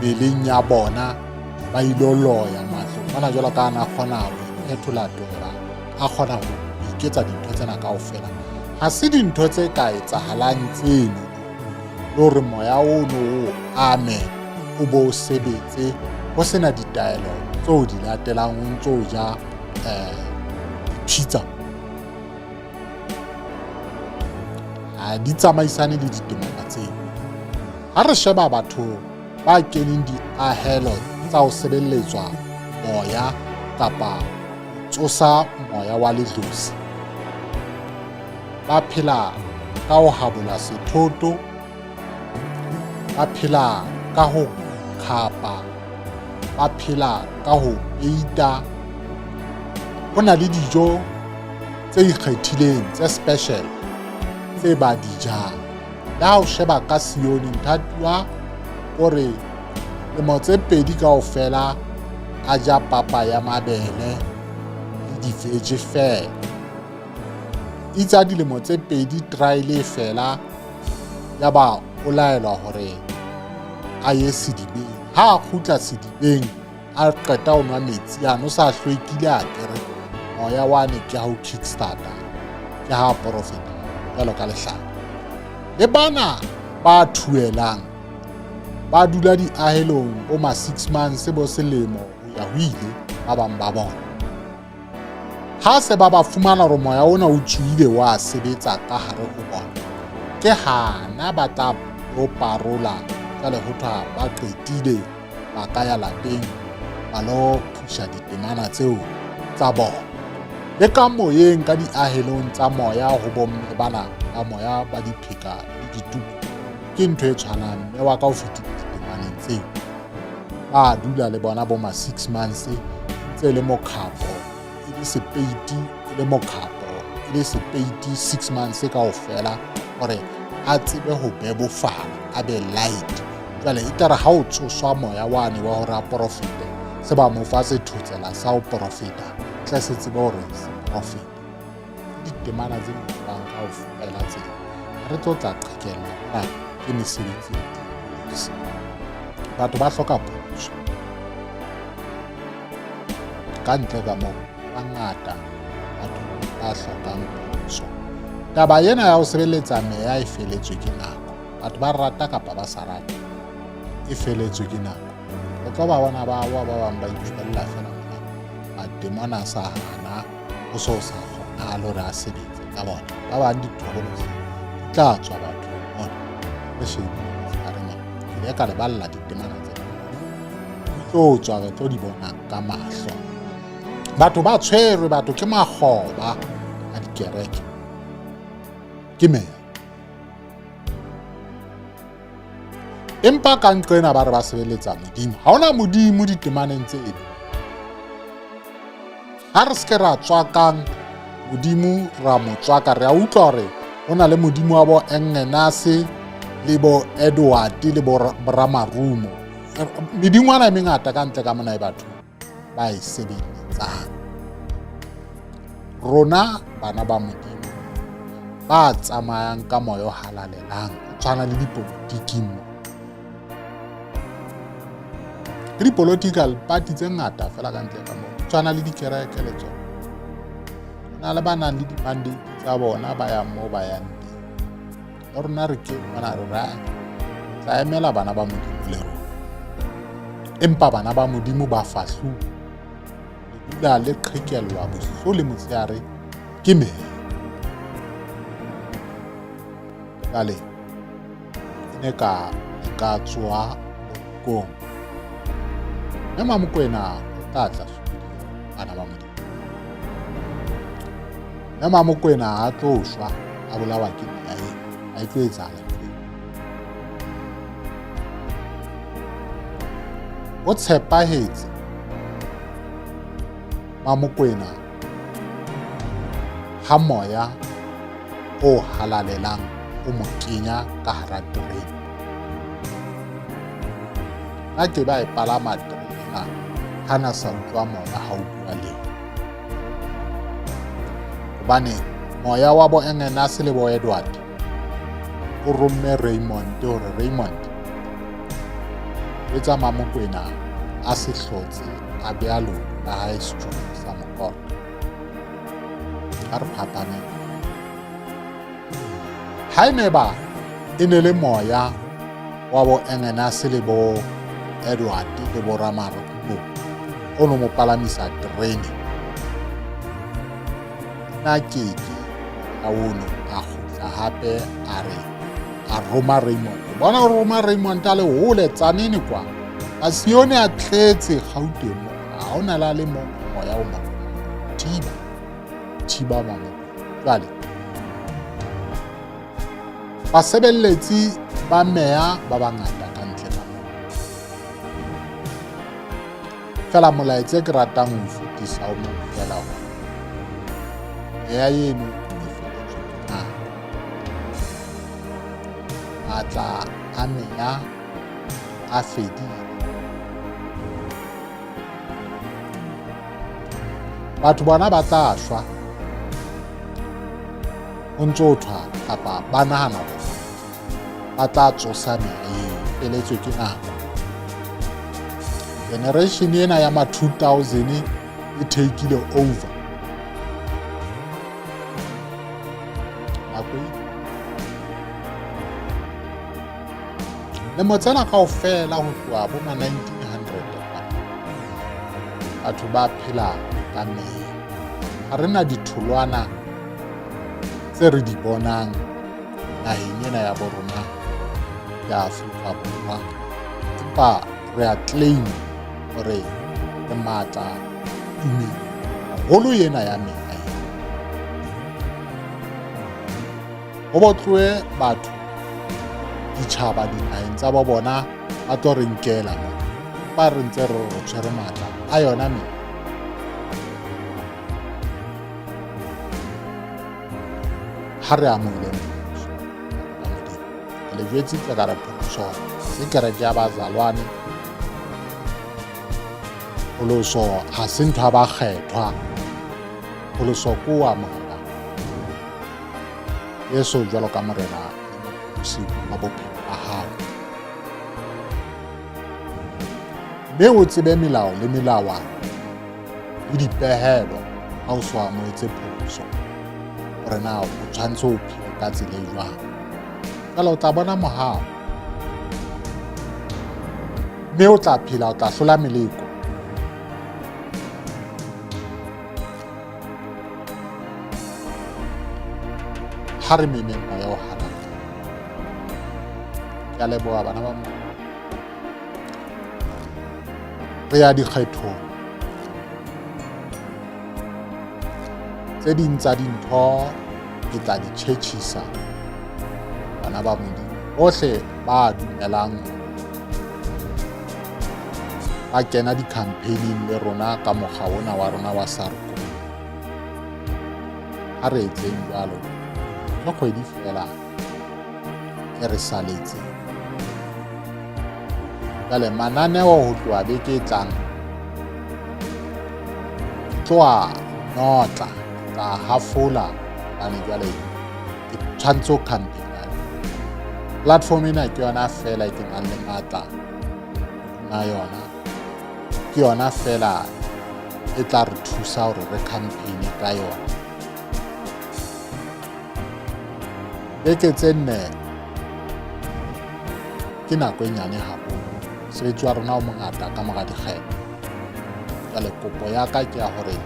mmeleng ya bona ba ilo loya matlong mona, jwalo ka ana kgona ho iphethola toba, a kgona ho iketsa dintho tsena kaofela. Ha se dintho tse ka etsahalang tseno le hore moya ono o ame o bo o sebetse ho sena ditaelo tse o di latelang, o ntso o ja dipitsa. Ha di tsamaisane le ditemana tseo. Ha re sheba batho ba keneng diahelo tsa ho sebeletswa moya kapa ho tsosa moya wa ledlosi, ba phela ka ho habola sethoto, ba phela ka ho khapa, ba phela ka ho peita. Ho na le dijo tse ikgethileng tse special tse ba di jang. Le ha o sheba ka Sione, Nthatuwa o re lemo tse pedi kaofela a ja papa ya mabele le diveje feela. Itse a dilemo tse pedi trial e fela, ya ba o laelwa hore a ye sedibeng. Ha a kgutla sedibeng a qeta ho nwa metsi ano o sa hlwekile, a kere moya wane ke ha o kickstarter, ke ha porofeta jwalo ka lehlaka. Le bana ba thuelang ba dula diahelong bo ma 6 months bo selemo ho ya ho ile, ba bang ba bona ha se ba ba fumana hore moya ona o tswile wa sebetsa ka hare ho bona, ke hana ba tla lo parola jwale ho thwa ba qetile, ba ka ya lapeng ba lo phusha ditemana tseo tsa bona. Le ka moyeng ka diahelong tsa moya ho bomme bana ba moya ba dipheka le dituku ke ntho e tshwanang. Mme wa ka o fetile ditemaneng tseo, ba dula le bona bo ma 6 months ntse le mokhapo e le sepeiti e le mokhapo e le sepeiti 6 months kaofela hore a tsebe ho bebofala a be light. Jwale e tlare ha o tsoswa moya wane wa hore a porofete, se ba mo fa sethotsela sa ho porofeta tle se tsebe hore se porofete. Ditemana tse di buang kaofela tseo re tlo tla qhekella mona ke mesebetsi ya diabolosi. Batho ba hloka pholoso ka ntle ka moo, ba bangata batho ba hlokang pholoso. Taba ena ya ho sebeletsa meya e feletswe ke nako. Batho ba rata kapa ba sa rate, e feletswe ke nako. Re tlo ba bona ba wa ba bang ba itshwella fela mona, mademona a sa hana, ho so sa kgonahale hore a sebetse ka bona. Ba bang dithobolose di tla tswa bathong mona. Re shebile motshehare mona, ke ile ka le balla ditemana tse di tlo tswa, re tlo di bona ka mahlo. Batho ba tshwerwe, batho ke makgoba a dikereke, ke meya. Empa ka nqena ba re ba sebeletsa Modimo. Ha hona Modimo ditemaneng tseno. Ha re se ke ra tswakang Modimo ra mo tswaka, re a utlwa hore ho na le Modimo wa bo Engenase le bo Edward le bo Ramarumo. Medingwana e mengata ka ntle ka mona e batho ba e sebeletsang. Rona bana ba Modimo ba tsamayang ka moya o halalelang, o tshwana le dipolotiking mo. Ke di-political party tse ngata fela ka ntle ka moo, tshwana le dikereke le tsona. Ho na le ba nang le di-mandate tsa bona ba yang moo ba yang teng. Le rona re ke mona re ra tla emela bana ba Modimo le rona. Empa bana ba Modimo ba fahluwe, le dula le qhekellwa bosiu le motshehare ke meya. Jwale e ne ka e ka tsoha borokong. Mme Mamokwena o tla tla studio bana ba Modimo. Mme Mamokwena ha tlo shwa a bolawa ke meya e, ha e tlo etsahala ntho eo. O tshepahetse Mamokwena ha moya o halalelang o mo kenya ka hara terene. Nna ke ba e palama terene ena ha na sa utlwa moya ha o bua le yena. Hobane moya wa bo Engenase le bo Edward o romme Raymond hore Raymond etsa Mamokwena a se hlotse a bea leoto la hae setulong sa mokoto. A re phapane. Ha e ne ba e ne le moya wa bo Engenase le bo Edward le bo Ramarumo o no mo palamisa terene, nna ke ke moya ono a kgutla hape a re a roma Raymond. Bona o roma Raymond a le hole Tsanene kwa. Masione a tletse Gauteng mo. Ha hona la le mong moya o mo thiba. Thiba mamo. Jwale basebeletsi ba meya ba bangata ka ntle ka moo. Fela molaetsa ke ratang ho fetisa o mong fela hore meya eno e feletswe ke nako. Matla a meya a fedile. Batho bona ba tla shwa ho ntso thwa kapa ba nahana hore ba tla tsosa meya eo, feletswe ke nako. Generation ena ya ma 2000 e take-ile over. Nako e lemo tsena kaofela ho tloha bo ma 1900 batho ba phela ka meya. Ha re na ditholwana tse re di bonang naheng ena ya bo rona ya Afrika Borwa, empa re a claim hore re matla tumelo haholo ena ya meya. Ho bo tlohe batho ditjhaba dinaheng tsa bo bona ba tlo re nkela mona. Empa re ntse re re tshwere matla a yona me. Ha re amohele mmuso wa Modimo. Ke le jwetsitse ka re pholoso se kereke ya bazalwane. Pholoso ha se ntho ya bakgethwa. Pholoso ke o amohela Jesu jwalo ka morena le mopholosi wa bophelo ba hao. Mme o tsebe melao le melawana le dipehelo ha o so amohetse pholoso hore na o tshwanetse o phele ka tsela e jwang. Jwale o tla bona mohau mme o tla phela, o tla hlola meleko. Ha re memeng moya o halalelang. Ke a leboha bana ba Modimo. Re ya dikgethong. Tse ding tsa dintho ke tla di tjhetjhisa bana ba Modimo. Bohle ba dumelang ba kena di-campaigning le rona ka mokgwa ona wa rona wa Sarko. Ha re etseng jwalo, ke kgwedi feela e re saletseng. Jwale mananeo ho tloha beke e tlang ke tloha notla, ke tla hafola hobane jwale ke tshwanetse ho campaigna. Platform ena ke yona feela e ke nang le matla hodima yona, ke yona feela e tla re thusa hore re campaign ka yona. Beke tse nne ke nako e nyane haholo. Mosebetsi wa rona o mongata ka mora dikgetho. Jwale kopo ya ka ke ya hore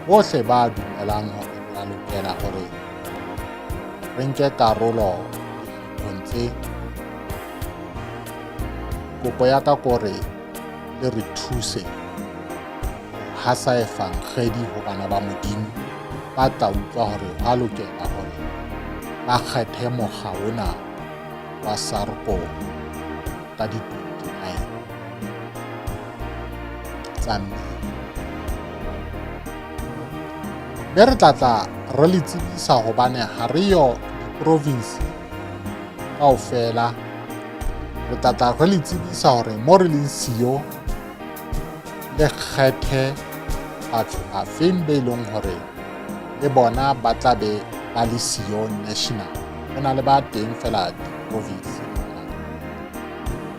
bohle ba dumelang hore re a lokela hore re nke karolo dikgethong tse, kopo ya ka ke hore le re thuse hasa evangedi ho bana ba Modimo ba tla utlwa hore hwa lokela hore ba kgethe mokga ona wa Sarko ka di 29 tsa May. Mme re tla tla re le tsebisa hobane ha re yo diprovinsi kaofela. Re tla tla re le tsebisa hore mo re leng siyo le kgethe batho bafeng be leng hore le bona ba tla be ba le siyo national. Ho na le ba teng fela diprovinsi.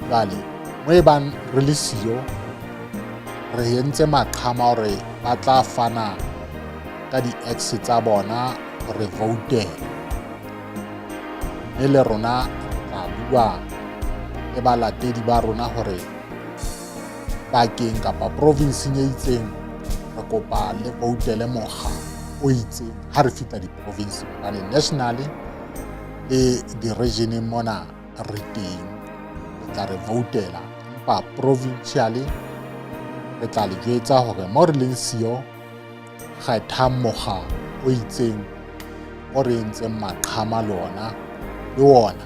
Jwale mo e bang re le siyo re entse maqhama hore ba tla fana ka di-ex tsa bona hore voutela, mme le rona re tla bua le balatedi ba rona hore bakeng kapa provinseng e itseng re kopa le voutele mokga o itseng ha re fihla diprovinseng, hobane nationally le di-regioneng mona re teng, le tla re voutela, empa provincially re tla le jwetsa hore mo re leng siyo kgethang mokga o itseng o re entseng maqhama le ona, le ona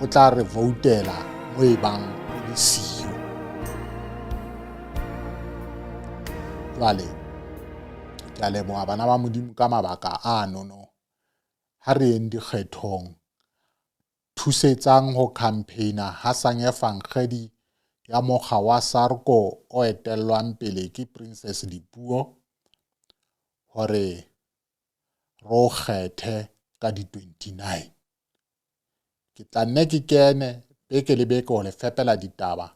o tla re voutela mo e bang o le siyo. Jwale ke a leboha bana ba Modimo ka mabaka a nono. Ha re yeng dikgethong, thusetsang ho campaigna hasang evangedi ya mokga wa Sarko o etellwang pele ke Princess Dipuo hore re o kgethe ka di 29. Ke tla nne ke kene beke le beke ho le fepela ditaba,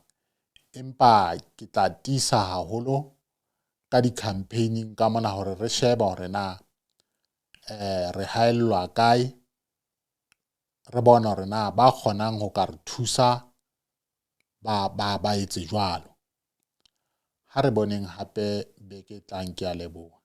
empa ke tla tiisa haholo ka di-campaigning ka mona hore re shebe hore na re haellwa kae, re bone hore na ba kgonang ho ka re thusa ba etse jwalo. Ha re boneng hape beke e tlang, ke a leboha.